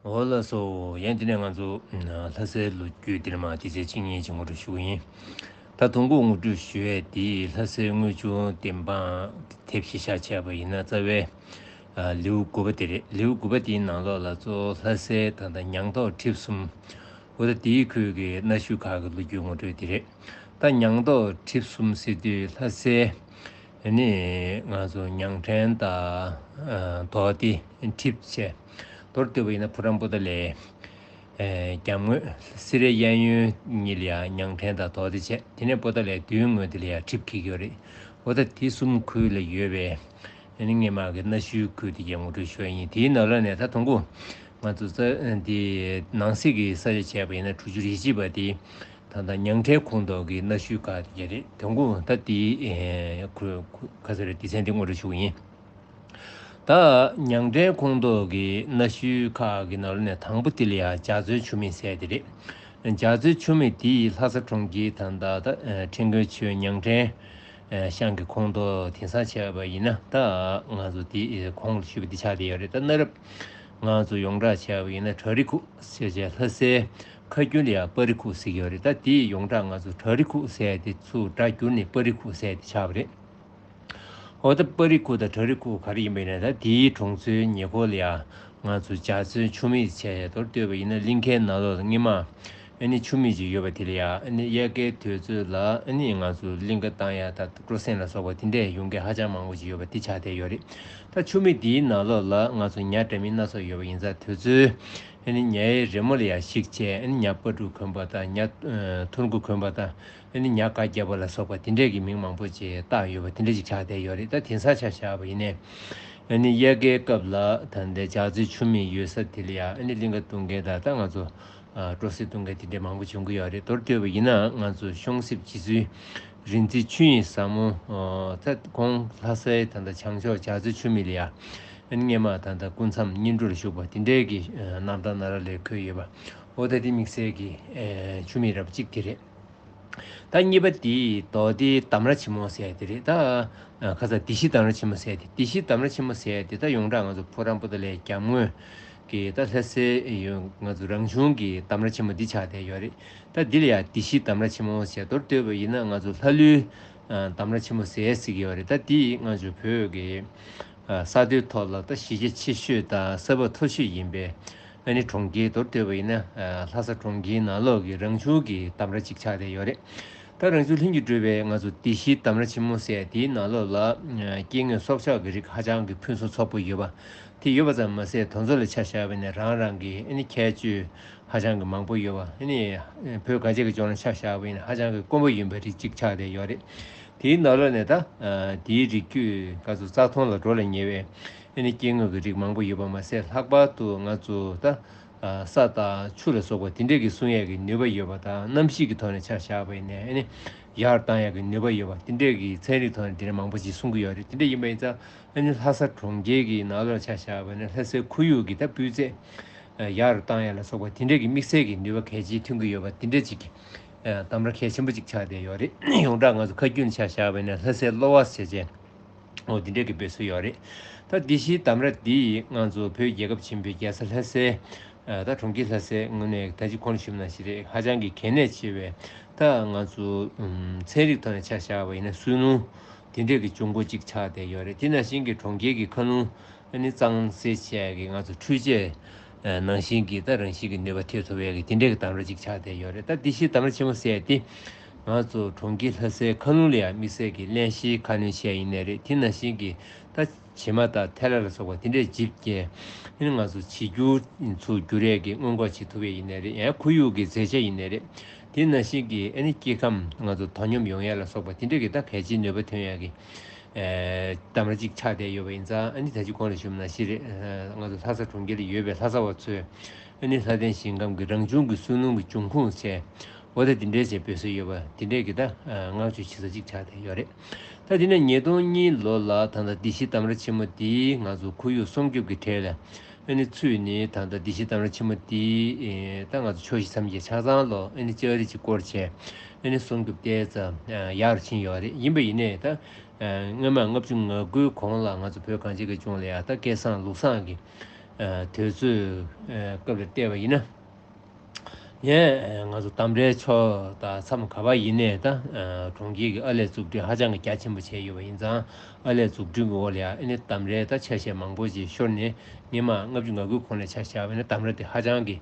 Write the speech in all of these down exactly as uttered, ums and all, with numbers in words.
འོ་ལགས་སོ། ཡང་དེ་ནས་ང་ཚོ་ལྷ་སའི་ལོ་རྒྱུས་འདིར་མ་དེ་ཚེ་གཅིག་གཉིས་ཀྱི་ངོ་སྤྲོད་ཞུ་གི་ཡིན། ད་དང་པོ་ངོ་སྤྲོད་ཞུ་ཡས་དེ་ལྷ་སའི་དངུལ་ཆུ་བདེན་དཔང་དེབ་གཞི་བཞག་བྱས་པ་ཡིན་ན་རྩ་བའི་ལེའུ་དགུ་པ་དེ་རེད། ལེའུ་དགུ་པ་དེའི་ནང་ལོགས་ལ་གཙོ་བོ་ལྷ་སའི་ད་ལྟ་ཉང་ཐོག་གྲིབ་གསུམ། འོ་ད་དེའི་ཁུལ་གྱི་གནའ་ཤུལ་ཁག་གི་ལོ་རྒྱུས་ངོ་སྤྲོད་དེ་རེད། ད་ཉང་ཐོག་གྲིབ་གསུམ་ཟེར་དུས་ལྷ་སའི་ཨ་ནི་ང་ཚོ་ཉང་བྲན་དང་ཨ་དོག་སྡེ་གྲིབ་བྱས། མདོར་བསྡུས་པ་ཡིན་ན་ཕོ་བྲང་པོ་ཏཱ་ལའི་ཨ་རྒྱབ་ངོས་སེ་རའི་གཡས་གཡོན་གཉིས་ལ་ཡང་ཉང་བྲན་དང་དོག་སྡེ་བྱས། དེ་ནས་པོ་ཏཱ་ལའི་མདུན་ངོས་དེ་ལ་ཡང་གྲིབ་འཁེལ་གྱི་ཡོད་རེད། འོ་ད་དེ་གསུམ་ཁུལ་ལ་ཡོད་པའི་ཨ་ནི་སྔོན་མ་གི་གནའ་ཤུལ་ཁུལ་དེ་ཡང་ངོ་སྤྲོད་ཞུ་ཡ་ཡིན། དེའི་ནང་ལོགས་ནས་ད་དང་པོ་ང་ཚོ་ས་འདི་ནང་གསེས་ཀྱི་ས་ཆ་བྱས་པ་ཡིན་ན་དྲུག་ཅུ་རེ་གཅིག་པ་དེ་ད་ལྟ་ཉང་བྲན་ཁོངས་གཏོགས་ཀྱི་གནའ་ཤུལ་ཁག་དེ་རེད། དང་པོ་ད་དེའི་ཨེ་ཁུལ་ཁུལ་ག་ཚོད་རེད། སྡེ་ཚན་དེ་ངོ་སྤྲོད་ཞུ་གི་ཡིན། ད་ཉང་བྲན་ཁོངས་གཏོགས་ཀྱི་གནའ་ཤུལ་ཁག་གི་ནང་ལོགས་ནས་དང་པོ་དེ་ལ་ཡང་འཇའ་ཚོན་ཆུ་མིག་ཟེར་དེ་རེད། འཇའ་ཚོན་ཆུ་མིག་དེ་ཡིས་ལྷ་ས་གྲོང་ཁྱེར་ད་ལྟ་ད་ཁྲེང་ཀོན་ཆུས་ཉང་བྲན་ཤང་གི་ཁོངས་གཏོགས་དེང་སང་བྱས་པ་ཡིན་ན་ད་ང་ཚོ་དེ་གོང་ལ་ཞུས་པ་དེ་ཆགས་བསྡད་ཡོད་རེད། ད་གནའ་རབས་ང་ཚོ་ཡོངས་གྲགས་བྱས་པ་ཡིན་ན་བྲག་རི་ཁུག་ཟེར་བྱས། ལྷ་སའི་ཁ་རྒྱུན་ལ་ཡང་སྤ་རི་ཁུག་ཟེར་གྱི་ཡོད་རེད། ད་དེ་ཡོངས་གྲགས་ང་ཚོ་བྲག་རི་ཁུག་ཟེར་དེ་ཚུར་སྒྲ་བསྒྱུར་ནས་སྤ་རི་ཁུག་ཟེར་དེ་ཆགས་པ་རེད། འོ་ད་སྤ་རི་ཁུག་དང་བྲག་རི་ཁུག་ག་རེ་ཡིན་པ་ཡིན་ན། ད་དེའི་གྲོང་ཚོའི་ཉེ་འཁོར་ལ་ཡང་ང་ཚོ་འཇའ་ཚོན་ཆུ་མིག་བྱས་མདོར་བསྡུས་པ་ཡིན་ན་གླིང་ཁའི་ནང་ལོགས་ལ་སྔོན་མ་ཨ་ནི་ཆུ་མིག་ཅིག་ཡོད་པ་དེ་ལ་ཡང་ཨ་ནི་དབྱར་ཁའི་དུས་ཚོད་ལ་ཨ་ནི་ང་ཚོ་གླིང་ག་བཏང་ཡ་ད་སྤྲོ་གསེང་ལ་སོགས་པ་དེ་འདྲས་ཡོང་མཁན་ཧ་ཅང་མང་པོ་ཅིག་ཡོད་པ་དེ་ཆགས་བསྡད་ཡོད་རེད། ད་ཆུ་མིག་དེའི་ནང་ལོགས་ལ་ང་ཚོ་ཉ་འདྲ་མིན་སྣ་ཚོགས་ཡོད་པ་ཡིན་ཙང་དུས་ཚོད་ཨ་ནི་ཉའི་རི་མོ་ལ་ཡང་གཞིགས་བྱས་ཨ་ནི་ཉ་སྤ་ཕྲུག་གོན་པ་དང་ཉ་ཨ་ཐོར་གུ་གོན་པ་དང་། ཨ་ནི་ཉ་ག་རྒྱབ་པ་ལ་སོགས་པ་དེ་འདྲས་ཀྱི་མིང་མང་པོ་ཅིག་བཏགས་ཡོད་པ་དེ་འདྲས་ཅིག་ཆགས་བསྡད་ཡོད་རེད། ད་དེང་སང་ཆ་བཞག་པ་ཡིན་ནའི་ཨ་ནི་དབྱར་ཁའི་སྐབས་ལ་ད་ལྟའི་འཇའ་ཚོན་ཆུ་མིག་ཡོད་ས་དེ་ལ་ཡང་ཨ་ནི་གླིང་ག་འཐུང་མཁན་དང་ད་ང་ཚོ་ཨ་སྤྲོ་གསེང་འཐུང་མཁན་དེ་འདྲས་མང་པོ་བྱུང་གི་ཡོད་རེད། མདོར་བསྡུས་པ་ཡིན་ན་ང་ཚོ་གཤོང་གསེབ་རྗེ་བཙུན་རིག་འཛིན་ཆོས་དབྱིངས་ཟབ་མོ་ད་ཁོང་ལྷ་སའི་ད་ལྟ་བྱང་ཕྱོགས་འཇའ་ཚོན་ཆུ་མིག་ལ་ཡང་ཨ་ནི་སྔོན་མ་ད་ལྟ་སྐུ་མཚམས་སྙིང་གྲོལ་ཞུགས་པ་དེ་འདྲས་ཀྱི་རྣམ་ཐར་ནང་ལ་ལས་འཁོད་ཡོད་པ། འོ་ད་དེ་དམིགས་བསལ་གྱི་ཆུ་མིག་རབ་གཅིག་དེ་རེད། ད་གཉིས་པ་དེ་དོག་སྡེའི་འདམ་ར་ཆེན་མོ་ཟེར་དེ་རེད། ད་ཁ་ས་སྡེ་བཞིའི་འདམ་ར་ཆེན་མོ་ཟེར་དེ། སྡེ་བཞིའི་འདམ་ར་ཆེན་མོ་ཟེར་དེ་ད་ཡོངས་གྲགས་ང་ཚོ་ཕོ་བྲང་པོ་ཏཱ་ལའི་རྒྱབ་ངོས་ཀྱི་ད་ལྷ་སའི་ཡོད་ང་ཚོ་རང་བྱུང་གི་འདམ་ར་ཆེན་མོ་འདི་ཆགས་བསྡད་ཡོད་རེད། ད་འདི་ལ་ཡང་སྡེ་བཞིའི་འདམ་ར་ཆེན་མོ་ཟེར། མདོར་བསྡུས་པ་ཡིན་ན་ང་ཚོ་ལྷ་ཀླུའི་འདམ་ར་ཆེན་མོ་ཟེར་ཟེར་གྱི་ཡོད་རེད། ད་འདི་ང་ཚོ་བོད་ཀྱི་ས་མཐོའི་ཐོག་ལ་ད་གཞི་རྒྱ་ཆེ་ཤོས་དང་ས་བབ་མཐོ་ཤོས་ཡིན་པའི་ཨ་ནི་གྲོང་ཁྱེར། མདོར་བསྡུས་པ་ཡིན་ན་ལྷ་ས་གྲོང་ཁྱེར་ནང་ལོགས་ཀྱི་རང་བྱུང་གི་འདམ་ར་གཅིག་ཆགས་བསྡད་ཡོད་རེད། ད་རང་བྱུང་ལྷུན་གྱིས་གྲུབ་པའི་ང་ཚོ་སྡེ་བཞིའི་འདམ་ར་ཆེན་མོ་ཟེར་དེའི་ནང་ལོགས་ལ་སྐྱེ་དངོས་སྲོག་ཆགས་ཀྱི་རིགས་ཧ་ཅང་གི་ཕུན་སུམ་ཚོགས་པོ་ཡོད་པ་དེ་ཡོད་པ་ཙམ་མ་ཟད་དེ་ཚོ་ལ་ཆ་བཞག་པ་ཡིན་ན་རང་རང་གི་ཨ་ནི་ཁྱད་ཆོས་ཧ་ཅང་གི་མང་པོ་ཡོད་པ། ཨ་ནི་བོད་གངས་ཅན་གྱི་ལྗོངས་ལ་ཆ་བཞག་པ་ཡིན་ན་ཧ་ཅང་གི་དཀོན་པོ་ཡིན་པའི་རིགས་གཅིག་ཆགས་བསྡད་ཡོད་རེད། དེའི་ནང་ལོགས་ནས་ད་ཨ་དེའི་རིགས་རྒྱུད་ག་ཚོད་རྩ་ཐང་ལ་འགྲོ་ལ་ཉེ་བའི་ཨ་ནི་སྐྱེ་དངོས་ཀྱི་རིགས་མང་པོ་ཡོད་པ་མ་ཟད་ལྷག་པར་དུ་ང་ཚོ་ད་ཨ་ས་དང་ཆུ་ལ་སོགས་པ་དེ་འདྲས་ཀྱི་སྲུང་ཡས་ཀྱི་ནུས་པ་ཡོད་པ་དང་། གནམ་གཤིས་ཀྱི་ཐོག་ནས་ཆ་བཞག་པ་ཡིན་ནའི་ཨ་ནི་ཡར་བཏང་ཡས་ཀྱི་ནུས་པ་ཡོད་པ་དེ་འདྲས་ཀྱི་ཚན་རིག་ཐོག་ནས་དེ་འདྲས་མང་པོ་ཞིག་གསུང་གི་ཡོད་རེད། དེ་འདྲས་ཡིན་པ་ཡིན་ཙང་ཨ་ནི་ལྷ་ས་གྲོང་ཁྱེར་གྱི་ནང་ལོགས་ཆ་བཞག་པ་ཡིན་ན་ལྷ་སའི་ཁོར་ཡུག་གི་ད་སྤུས་ཚད་ཡར་བཏང་ཡ་ལ་སོགས་པ་དེ་འདྲས་ཀྱི་དམིགས་བསལ་གྱི་ནུས་པ་གལ་ཆེན་ཐོན་གྱི་ཡོད་པ་དེ་འདྲས་ཅིག་གི་འདམ་ར་གལ་ཆེན་པོ་ཅིག་ཆགས་བསྡད་ཡོད་རེད། ཡོངས་གྲགས་ང་ཚོ་ཁ་རྒྱུན་ཆ་བཞག་པ་ཡིན་ན་ལྷ་སའི་གློ་བ་ཟེར་བྱས་འོ་དེ་འདྲས་ཀྱི་འབོད་སྲོལ་ཡོད་རེད། ད་སྡེ་བཞིའི་འདམ་ར་འདི་ང་ཚོ་བོད་རྒྱལ་ཁབ་ཆེན་པོའི་རྒྱལ་ས་ལྷ་སའི་ད་གྲོང་ཁྱེར་ལྷ་སའི་ངོས་ནས་ད་ཅི་གོང་ལ་ཞུས་པ་ནང་བཞིན་རེད། ཧ་ཅང་གི་གལ་གནད་ཆེ་བའི་ད་ང་ཚོ་ཚན་རིག་ཐོག་ནས་ཆ་བཞག་པ་ཡིན་ན་སུན་སྣུམ་དེ་འདྲས་ཀྱི་འབྱུང་ཁུངས་གཅིག་ཆགས་བསྡད་ཡོད་རེད། དེ་ནང་བཞིན་གྱི་གྲོང་ཁྱེར་གྱི་མཁའ་རླུང་ཨ་ནི་གཙང་སེལ་བྱས་ཀྱི་ང་ཚོ་འཕྲུལ་ཆས་ནང་བཞིན་གྱི་ད་རང་བཞིན་གྱི་ནུས་པ་ཐེབས་ཐུབ་ཡས་ཀྱི་དེ་འདྲས་ཀྱི་འདམ་ར་གཅིག་ཆགས་བསྡད་ཡོད་རེད། ད་སྡེ་བཞིའི་འདམ་ར་ཆེན་མོ་ཟེར་ཡས་དེ་ང་ཚོ་གྲོང་ཁྱེར་ལྷ་སའི་མཁའ་རླུང་ལ་ཡང་དམིགས་བསལ་གྱི་བརླན་གཤེར་ཁ་སྣོན་བྱས་ཡིན་ནའི་རེད། དེ་ནང་བཞིན་གྱི་ད་བྱེ་མ་དང་ཐལ་བ་ལ་སོགས་པ་དེ་འདྲས་འཇིབ་བསྐྱལ་ཨ་ནི་ང་ཚོ་བྱེ་འགྱུར་ཚུར་བསྒྱུར་ཡས་ཀྱི་སྔོན་འགོག་བྱེད་ཐུབ་ཡས་ཡིན་ནའི་རེད། ཡང་ཁོར་ཡུག་གི་མཛེས་ཆ་ཡིན་ནའི་རེད། དེ་ནང་བཞིན་གྱི་ཨ་ནི་སྐྱེ་ཁམས་ང་ཚོ་དོ་སྙོམས་ཡོང་ཡས་ལ་སོགས་པ་དེ་འདྲས་ཀྱི་ད་གལ་ཆེའི་ནུས་པ་ཐོན་ཡས་ཀྱི་འདམ་ར་གཅིག་ཆགས་བསྡད་ཡོད་པ་ཡིན་ཙང་། ཨ་ནི་ད་ཅི་གོང་ལ་ཞུས་པ་ནང་བཞིན་རེད། ང་ཚོ་ལྷ་ས་གྲོང་ཁྱེར་ལ་ཡོད་པའི་ལྷ་ས་བ་ཚོས་ཨ་ནི་ལྷ་ལྡན་ཞིང་ཁམས་ཀྱི་རང་བྱུང་གི་སུན་སྣུམ་གྱི་འབྱུང་ཁུངས་བྱས་འོ་ད་དེ་འདྲའི་བྱས་འབོད་སྲོལ་ཡོད་པ་དེ་འདྲས་ཀྱི་ད་བསྔགས་བརྗོད་བྱེད་ས་གཅིག་ཆགས་བསྡད་ཡོད་རེད། ད་དེ་ནས་ཉིས་སྟོང་གཉིས་ལོ་ལ་ད་ལྟ་སྡེ་བཞི་འདམ་ར་ཆེན་མོ་དེའི་ང་ཚོ་ཁོར་ཡུག་སྲུང་སྐྱོབ་ཀྱི་གྲས་ལ་ཨ་ནི་ཚུད་ནས་ད་ལྟ་སྡེ་བཞི་འདམ་ར་ཆེན་མོ་དེའི་ད་ང་ཚོ་ཕྱོགས་བཞི་མཚམས་བརྒྱད་ཆ་ཚང་ལོ་ཨ་ནི་ལྕགས་རི་གཅིག་བསྐོར་བྱས་ཨ་ནི་སྲུང་སྐྱོབ་ཏོག་ཙམ་ཡག་རུ་ཕྱིན་ཡོད་རེད། ཡིན་པ་ཡིན་ནའི་ད་སྔོན་མ་ལྔ་བཅུ་ང་དགུའི་གོང་ལ་ང་ཚོ་བོད་གངས་ཅན་གྱི་ལྗོངས་ལ་ཡང་ད་སྐལ་བཟང་ལུགས་བཟང་གི་ དུས་ཚོད་སྐབས་ལ་བལྟས་པ་ཡིན་ན། ངས་ང་ཚོ་འདམ་རའི་ཕྱོགས་དང་མཚམས་ག་པར་ཡིན་ནའི་ད་གྲོང་ཁྱེར་གྱི་ཨར་ལས་བཙུགས་སྐྲུན་ཧ་ཅང་གི་རྒྱ་ཆེན་པོ་བྱས་ཡོད་པ་ཡིན་ཙང་། ཨར་ལས་བཙུགས་སྐྲུན་གྱི་འོག་ལ་ཡང་ཨ་ནི་འདམ་རའི་ད་ཆ་ཤས་མང་པོ་ཅིག་ཤོར་ནས། སྔོན་མ་ལྔ་བཅུ་ང་དགུའི་གོང་ལ་ཆ་བཞག་པ་ཡིན་ན་འདམ་ར་དེ་ཧ་ཅང་གི་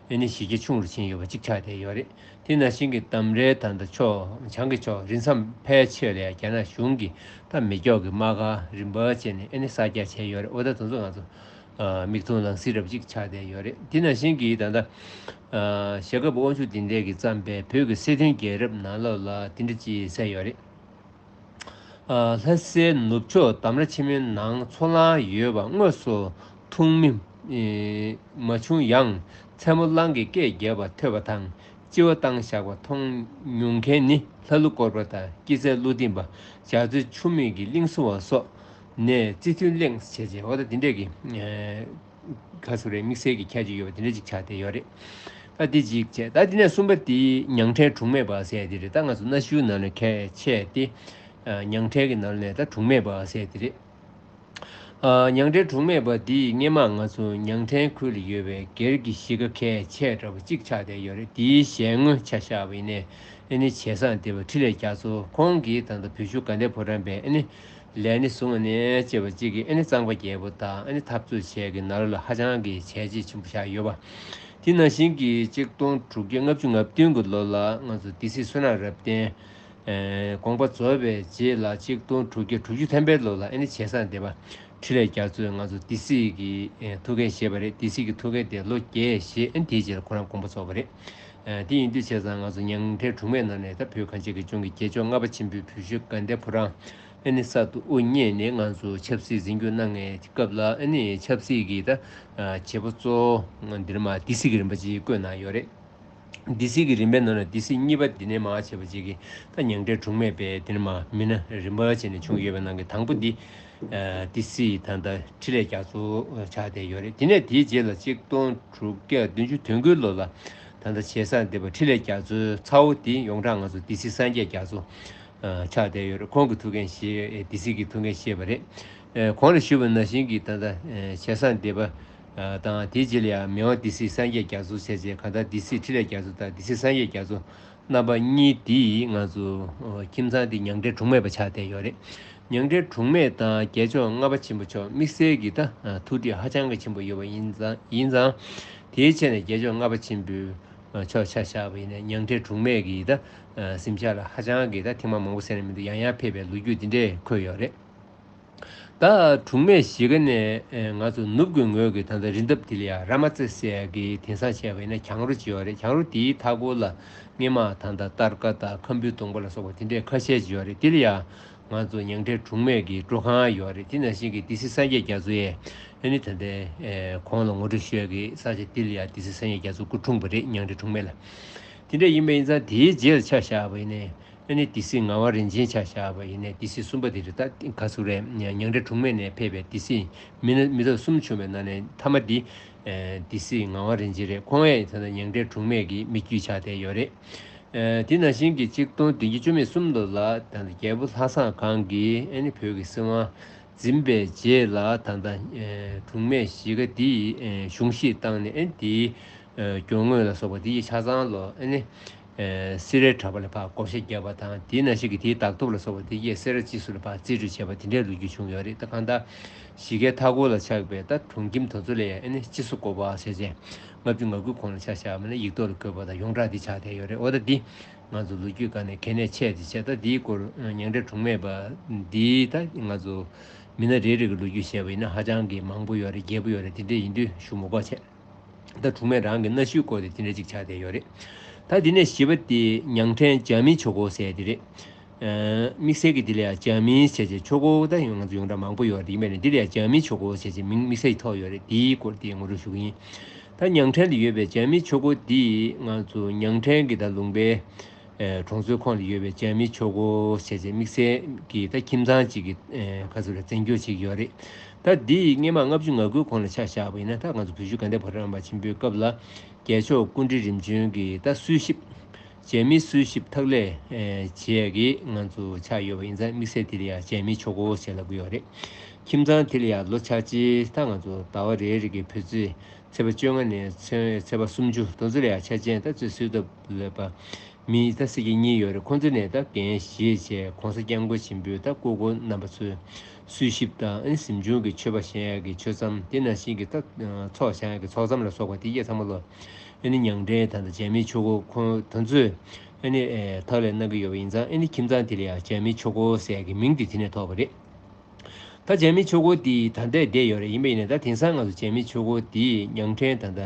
ཨ་ནི་གཞི་རྒྱ་ཆུང་རུ་ཕྱིན་ཡོད་པ་གཅིག་ཆགས་བསྡད་ཡོད་རེད། དེ་ནང་བཞིན་གྱི་འདམ་རའི་ད་ལྟ་ཕྱོགས་བྱང་གི་ཕྱོགས་རི་མཚམས་ཕལ་ཆེར་ལ་ཡང་རྒྱ་ནག་གཞུང་གིས་ད་མེ་སྒྱོགས་ཀྱི་རྨ་ཁ་རིམ་པ་བྱས་ནས་ཨ་ནི་གསར་རྒྱག་བྱས་ཡོད་རེད། འོ་ད་དེ་ཚོ་ང་ཚོ་ཨ་མིག་མཐོང་ལག་ཟིན་འདྲ་པོ་གཅིག་ཆགས་བསྡད་ཡོད་རེད། དེ་ནང་བཞིན་གྱི་ད་ལྟ་ཨ་ཞྭ་སྒབ་དབང་ཕྱུག་ལྡན་འདས་ཀྱིས་བརྩམས་པའི་བོད་ཀྱི་སྲིད་དོན་རྒྱལ་རབས་ནང་ལོགས་ལ་དེ་འདྲ་ཅིག་གསལ་ཡོད་རེད། ལྷ་སའི་ནུབ་ཕྱོགས་འདམ་ར་ཆེན་མོའི་ནང་ཚོ་ལང་ཡོད་པ་དངོས་སུ་མཐོང་མི་མ་བྱུང་ཡང་། མཚན་མོ་གླང་གི་སྐད་རྒྱབ་པ་ཐོས་པ་དང་། ལྕི་བ་བཏང་བཞག་པ་མཐོང་མྱོང་མཁན་ནི་ལྷ་ཀླུ་དཀོར་པ་དང་། སྐྱེད་ཚལ་ཀླུ་ལྡིང་པ། ལྗགས་རྩེ་ཆུ་མིག་གི་གླིང་བསུ་བ་སོགས་ནས་རྩིས་མཐུན་གླེང་བྱས་རྗེས། འོ་ད་འདི་འདྲས་ཀྱི། ག་ཟེར་རེད། དམིགས་བསལ་གྱི་ཁྱད་ཆོས་ཡོད་པ་དེ་འདྲ་ཅིག་ཆགས་བསྡད་ཡོད་རེད། ད་འདི་གཅིག་བྱས། ད་འདི་ནས་གསུམ་པ་དེ་ཉང་བྲན་གྲོང་སྨད་པ་ཟེར་དེ་རེད། ད་ང་ཚོ་གནའ་ཤུལ་ནང་ལ་ཁས་འཆེ་སྟེ། ཉང་བྲན་གྱི་ནང་ལ་ད་གྲོང་སྨད་པ་ཟེར་དེ་རེད། ཉང་བྲན་གྲོང་སྨད་པ་འདི་སྔོན་མ་ང་ཚོ་ཉང་བྲན་ཁུལ་ལ་ཡོད་པའི་སྒེར་གྱི་གཞིས་ཀ་ཁས་འཆེ་འདྲ་པོ་གཅིག་ཆགས་བསྡད་ཡོད་རེད། དེའི་ཞལ་ངོ་ཆ་བཞག་པ་ཡིན་ནའི་ཨ་ནི་བྱས་ཙང་དེ་བ་འཕྲིན་ལས་རྒྱ་མཚོ་ཁོང་གིས་ད་ལྟ་བོད་གཞུང་དགའ་ལྡན་ཕོ་བྲང་པའི་ཨ་ནི་ལས་སྣེ་བཟུང་བ་ནས་བྱས་པ་གཅིག་གིས་ཨ་ནི་གཙང་པ་རྒྱལ་པོ་དང་ཨ་ནི་འཐབ་རྩོད་བྱས་ཀྱི་ནང་ལོགས་ལ་ཧ་ཅང་གི་བྱས་རྗེས་ཆེན་པོ་བཞག་ཡོད་པ། དེ་ནང་བཞིན་གྱི་གཅིག་སྟོང་དྲུག་བརྒྱ་ལྔ་བཅུ་ང་བདུན་གྱི་ལོ་ལ་ང་ཚོ་སྡེ་སྲིད་བསོད་ནམས་རབ་བརྟན་དགོངས་པ་རྫོགས་པའི་རྗེས་ལ་གཅིག་སྟོང་དྲུག་བརྒྱ་དྲུག་ཅུ་ཐམ་པའི་ལོ་ལ་ཨ་ནི་བྱས་ཙང་དེ་བ་འཕྲིན་ལས་རྒྱ་མཚོས་ང་ཚོ་སྡེ་སྲིད་ཀྱི་ཐུགས་འགན་བཞེས་པ་རེད། སྡེ་སྲིད་ཀྱི་ཐུགས་འགན་དེ་ལོ་བརྒྱད་བཞེས། ཨ་ནི་དེའི་རྗེས་ལ་ཁོ་རང་དགོངས་པ་རྫོགས་པ་རེད། དེ་ཡིན་དུས་བྱས་ཙང་ང་ཚོ་ཉང་བྲན་གྲོང་སྨད་ནང་ནས་ད་བོད་གངས་ཅན་གྱི་ལྗོངས་ཀྱི་རྒྱལ་མཆོག་ལྔ་པ་ཆེན་པོའི་བོད་གཞུང་དགའ་ལྡན་ཕོ་བྲང་ཨ་ནི་གསར་དུ་དབུ་བརྙེས་ནས་ང་ཚོ་ཆབ་སྲིད་འཛིན་སྐྱོང་གནང་བའི་སྐབས་ལ་ཨ་ནི་ཆབ་སྲིད་ཀྱི་ད་བྱེད་པོ་གཙོ་བོ་འདིར་མ་སྡེ་སྲིད་ཀྱི་རིམ་པ་ཅིག་བསྐོས་གནང་ཡོད་རེད། སྡེ་སྲིད་ཀྱི་རིམ་པའི་ནང་ནས་སྡེ་སྲིད་གཉིས་པ་འདི་ནས་མར་བྱས་པ་ཅིག་གིས་ད་ཉང་བྲན་གྲོང་སྨད་པའི་འདི་ནས་མར་མི་སྣ་རིམ་པ་བྱས་ནས་བྱུང་ཡོད་པའི་ནང་གི་དང་པོ་འདི་སྡེ་སྲིད་ད་ལྟ་འཕྲིན་ལས་རྒྱ་མཚོ་ཆགས་བསྡད་ཡོད་རེད། དེ་ནས་དེའི་རྗེས་ལ་གཅིག་སྟོང་དྲུག་བརྒྱ་བདུན་ཅུ་དོན་དགུའི་ལོ་ལ་ད་ལྟ་བྱས་ཙང་དེ་བ་འཕྲིན་ལས་རྒྱ་མཚོའི་ཚ་བོ་འདི་ཡོངས་གྲགས་ང་ཚོ་སྡེ་སྲིད་སངས་རྒྱས་རྒྱ་མཚོ་ཆགས་བསྡད་ཡོད་རེད། ཁོང་གི་ཐུགས་འགན་བཞེས། སྡེ་སྲིད་ཀྱི་ཐུགས་འགན་བཞེས་པ་རེད། གོང་ལ་ཞུས་པ་ནང་བཞིན་གྱི་ད་ལྟ་བྱས་ཙང་དེ་བ་དང་དེའི་རྗེས་ལ་ཡང་མི་དབང་སྡེ་སྲིད་སངས་རྒྱས་རྒྱ་མཚོ་བྱས་རྗེས་གང་ལྟར་སྡེ་སྲིད་འཕྲིན་ལས་རྒྱ་མཚོ་དང་སྡེ་སྲིད་སངས་རྒྱས་རྒྱ་མཚོ་རྣམ་པ་གཉིས་འདིས་ང་ཚོ་ཁྱིམ་ཚང་འདི་ཉང་བྲན་གྲོང་སྨད་པ་ཆགས་བསྡད་ཡོད་རེད། ཉང་བྲན་གྲོང་སྨད་དང་རྒྱལ་མཆོག་ལྔ་པ་ཆེན་པོ་མཆོག་དམིགས་བསལ་གྱི་ད་ཐུགས་འདྲིས་ཧ་ཅང་གི་ཆེན་པོ་ཡོད་པ་ཡིན་ཙང་ཡིན་ཙང་། དེའི་ཆ་ནས་རྒྱལ་མཆོག་ལྔ་པ་ཆེན་པོའི་མཆོག་ཆ་བཞག་པ་ཡིན་ན་ཉང་བྲན་གྲོང་སྨད་ཀྱི་ད་གཟིམ་ཤག་ལ་ཧ་ཅང་གི་ད་ཐེངས་མ་མང་པོ་ཟེར་ན་མི་འདུག་ཡང་ཡང་ཕེབས་པའི་ལོ་རྒྱུས་འདི་འདྲས་འཁོད་ཡོད་རེད། ད་གྲོང་སྨད་གཞིས་ཀ་ནས་ང་ཚོ་ནུབ་ཀྱི་ངོས་ཀྱི་ད་ལྟ་རི་འདབས་དེ་ལ་ཡང་ར་མ་ཙེ་ཟེར་ཡག་གི་དེང་སང་བྱས་པ་ཡིན་ན་གྱང་རོ་ཅིག་ཡོད་རེད། གྱང་རོ་དེའི་མཐའ་སྐོར་ལ་སྔོན་མ་ད་ལྟ་སྟར་ཀ་དང་ཁམ་བུའི་སྡོང་པོ་ལ་སོགས་པ་དེ་འདྲས་ཁ་ཤས་ཅིག་ཡོད་རེད། དེ་ལ་ཡང་ང་ཚོ་ཉང་བྲན་གྲོང་སྨད་ཀྱི་སྤྲོ་ཁང་ཡོད་རེད། དེ་ནང་བཞིན་གྱི་སྡེ་སྲིད་སངས་རྒྱས་རྒྱ་མཚོ་ཡས་ཨ་ནི་ད་ལྟའི་གོང་ལ་ངོ་སྤྲོད་ཞུ་ཡག་གི་ས་ཆ་དེ་ལ་ཡང་སྡེ་སྲིད་སངས་རྒྱས་རྒྱ་མཚོ་སྐུ་འཁྲུངས་པ་རེད། ཉང་བྲན་གྲོང་སྨད་ལ། དེ་འདྲ་ཡིན་པ་ཡིན་ཙང་དེའི་རྗེས་ལ་ཆ་བཞག་པ་ཡིན་ནའི་ཨ་ནི་སྡེ་སྲིད་ངག་དབང་རིན་ཆེན་ཆ་བཞག་པ་ཡིན་ནའི་སྡེ་སྲིད་གསུམ་པ་དེ་རེད། ད་ག་ཟེར་རེད། ཉང་བྲན་གྲོང་སྨད་ནས་ཕེབས་པའི་སྡེ་སྲིད་མི་སྣ་མི་ཐོག་གསུམ་བྱུང་བའི་ནང་ནས་མཐའ་མ་འདི་སྡེ་སྲིད་ངག་དབང་རིན་ཆེན་རེད། ཁོང་ཡང་ད་ལྟ་ཉང་བྲན་གྲོང་སྨད་ཀྱི་མི་རྒྱུད་ཆགས་བསྡད་ཡོད་རེད། དེ་ནང་བཞིན་གྱི་གཅིག་སྟོང་བདུན་བརྒྱ་བཅུ་མེད་གསུམ་ལོ་ལ་ད་ལྟ་རྒྱལ་པོ་ལྷ་བཟང་སྒང་གིས་ཨ་ནི་བོད་ཀྱི་སྲིད་དབང་འཛིན་པའི་རྗེས་ལ་ད་ལྟ་གྲོང་སྨད་གཞིས་ཀ་འདི་གཞུང་བཞེས་བཏང་ནས་ཨ་ནི་དེའི་གྱང་ངོས་ལ་སོགས་པ་དེ་ཡི་ཆ་ཚང་ལོ་ཨ་ནི་སེ་རའི་བྲག་པ་ལ་ཕར་བགོ་བཤའ་བརྒྱབ་པ་དང་། དེའི་ནང་བཞིན་གྱི་དེའི་བདག་ཐོབ་ལ་སོགས་པ་དེ་ཡི་སེ་ར་སྤྱི་ཚོགས་ལ་ཕར་རྩིས་སྤྲོད་བྱས་པ་དེ་འདྲའི་ལོ་རྒྱུས་བྱུང་ཡོད་རེད། ད་གང་ལྟར་གཞིས་ཀའི་མཐའ་འཁོར་ལ་ཆགས་པའི་ད་གྲོང་ཁྱིམ་དེ་ཚོ་ལ་ཡང་ཨ་ནི་སྤྱི་སོ་སྐོར་པ་ཟེར་བྱས་ལྔ་བཅུ་ང་དགུའི་གོང་ལ་ཆ་བཞག་པ་ན་ཡིག་ཐོག་ལ་འཁོད་པ་དང་ཡོངས་གྲགས་དེ་ཆགས་བསྡད་ཡོད་རེད། འོ་ད་འདི་ང་ཚོ་ལོ་རྒྱུས་སྒང་ནས་གལ་གནད་ཆེ་དེ་བྱས། ད་འདིའི་སྐོར་ཉང་བྲན་གྲོང་སྨད་པ་འདིའི་ད་ང་ཚོ་མི་སྣ་རེ་རེ་གི་ལོ་རྒྱུས་བཤད་པ་ཡིན་ན་ཧ་ཅང་གི་མང་པོ་ཡོད་རེད། རྒྱས་པོ་ཡོད་རེད། དེ་འདྲ་ཡིན་དུས་ཞུ་མི་དགོས་བྱས། ད་གྲོང་སྨད་རང་གི་གནའ་ཤུལ་སྐོར་དེ་དེ་འདྲ་ཅིག་ཆགས་བསྡད་ཡོད་རེད། ད་འདི་ནས་བཞི་པ་དེ་ཉང་བྲན་འཇར་མིའི་ཆོས་འཁོར་ཟེར་དེ་རེད། དམིགས་བསལ་གྱི་འདི་ལ་ཡང་འཇར་མིའི་བྱས་རྗེས་ཆོས་འཁོར་ད་ཡང་ང་ཚོ་ཡོངས་གྲགས་མང་པོ་ཡོད་རེད། ཡིན་པས་ན་འདི་ལ་ཡང་འཇར་མིའི་ཆོས་འཁོར་བྱས་རྗེས་མིང་དམིགས་བསལ་ཐོགས་ཡོད་རེད། དེའི་སྐོར་དེ་ངོ་སྤྲོད་ཞུ་གི་ཡིན། ད་ཉང་བྲན་ལ་ཡོད་པའི་འཇར་མིའི་ཆོས་འཁོར་འདི་ང་ཚོ་ཉང་བྲན་གྱི་ད་ལུང་པའི་གྲོང་ཚོའི་ཁོངས་ལ་ཡོད་པའི་འཇར་མིའི་ཆོས་འཁོར་བྱས་རྗེས་དམིགས་བསལ་གྱི་ད་ཁྱིམ་ཚང་གཅིག་གི་ཁ་ཚུར་ལ་བཙན་སྐྱོང་བྱེད་ཀྱི་ཡོད་རེད། ད་འདི་སྔོན་མ་ལྔ་བཅུ་ང་དགུའི་གོང་ལ་ཆ་བཞག་པ་ཡིན་ན་ད་ང་ཚོ་བོད་གཞུང་དགའ་ལྡན་ཕོ་བྲང་རམ་པ་ཆེན་པོའི་སྐབས་ལ་རྒྱལ་མཆོག་སྐུ་ཕྲེང་རིམ་བྱོན་གྱི་ད་གསོལ་ཞིབ་འཇར་མིའི་གསོལ་ཞིབ་ཐག་ལས་བྱས་ཀྱི་ང་ཚོ་ཆགས་ཡོད་པ་ཡིན་ཙང་དམིགས་བསལ་དེ་ལ་ཡང་འཇར་མིའི་ཆོས་འཁོར་ཞེས་ལབ་ཀྱི་ཡོད་རེད། ཁྱིམ་ཚང་དེ་ལ་ཡང་ལོ་འཆར་ཅན་ད་ང་ཚོ་ཟླ་བ་རེ་རེ་གི་བོད་ཚེས་ཚེས་པ་བཅོ་ལྔ་ནས་ཚེས་པ་སུམ་ཅུ་དེ་ཚོ་ལ་ཡང་འཆར་ཅན་ད་ཚོད་བསྲེ་ཐབས་ལས་པ་མི་ད་སེར་སྐྱ་གཉིས་ཡོད་རེད། ཁོང་ཚོ་ནས་ད་འགན་བཞེས་བྱས་༸གོང་ས་༸སྐྱབས་མགོན་ཆེན་པོའི་ད་སྐུ་འཁོར་རྣམ་པ་ཚོའི་གསོལ་ཞིབ་དང་ཨ་ནི་གཟིམ་ཆུང་གི་མཆོད་པ་བཞེངས་ཡག་གི་མཆོད་མཚམས་དེ་ནང་བཞིན་གྱི་ད་ཚོགས་བཞེངས་ཡག་གི་ཚོགས་མཚམས་ལ་སོགས་པ་དེ་གས་ཚང་མ་ལོ་ཨ་ནི་ཉང་བྲན་ད་ད་རྒྱ་མིའི་ཆོས་སྐོར་ཁོང་དེ་ཚོས་ཨ་ནི་ཐག་ལས་གནང་གི་ཡོད་པ་ཡིན་ཙང་ཨ་ནི་ཁྱིམ་ཚང་དེ་ལ་ཡང་རྒྱ་མིའི་ཆོས་སྐོར་ཟེར་ཡག་གི་མིང་དེ་དེ་ནས་ཐོགས་པ་རེད། ད་རྒྱ་མིའི་ཆོས་སྐོར་འདི་ད་ལྟ་བསྡད་ཡོད་རེད། ཡིན་པ་ཡིན་ན་ད་དེང་སང་ང་ཚོ་རྒྱ་མིའི་ཆོས་སྐོར་འདི་ཉང་བྲན་ད་ལྟ་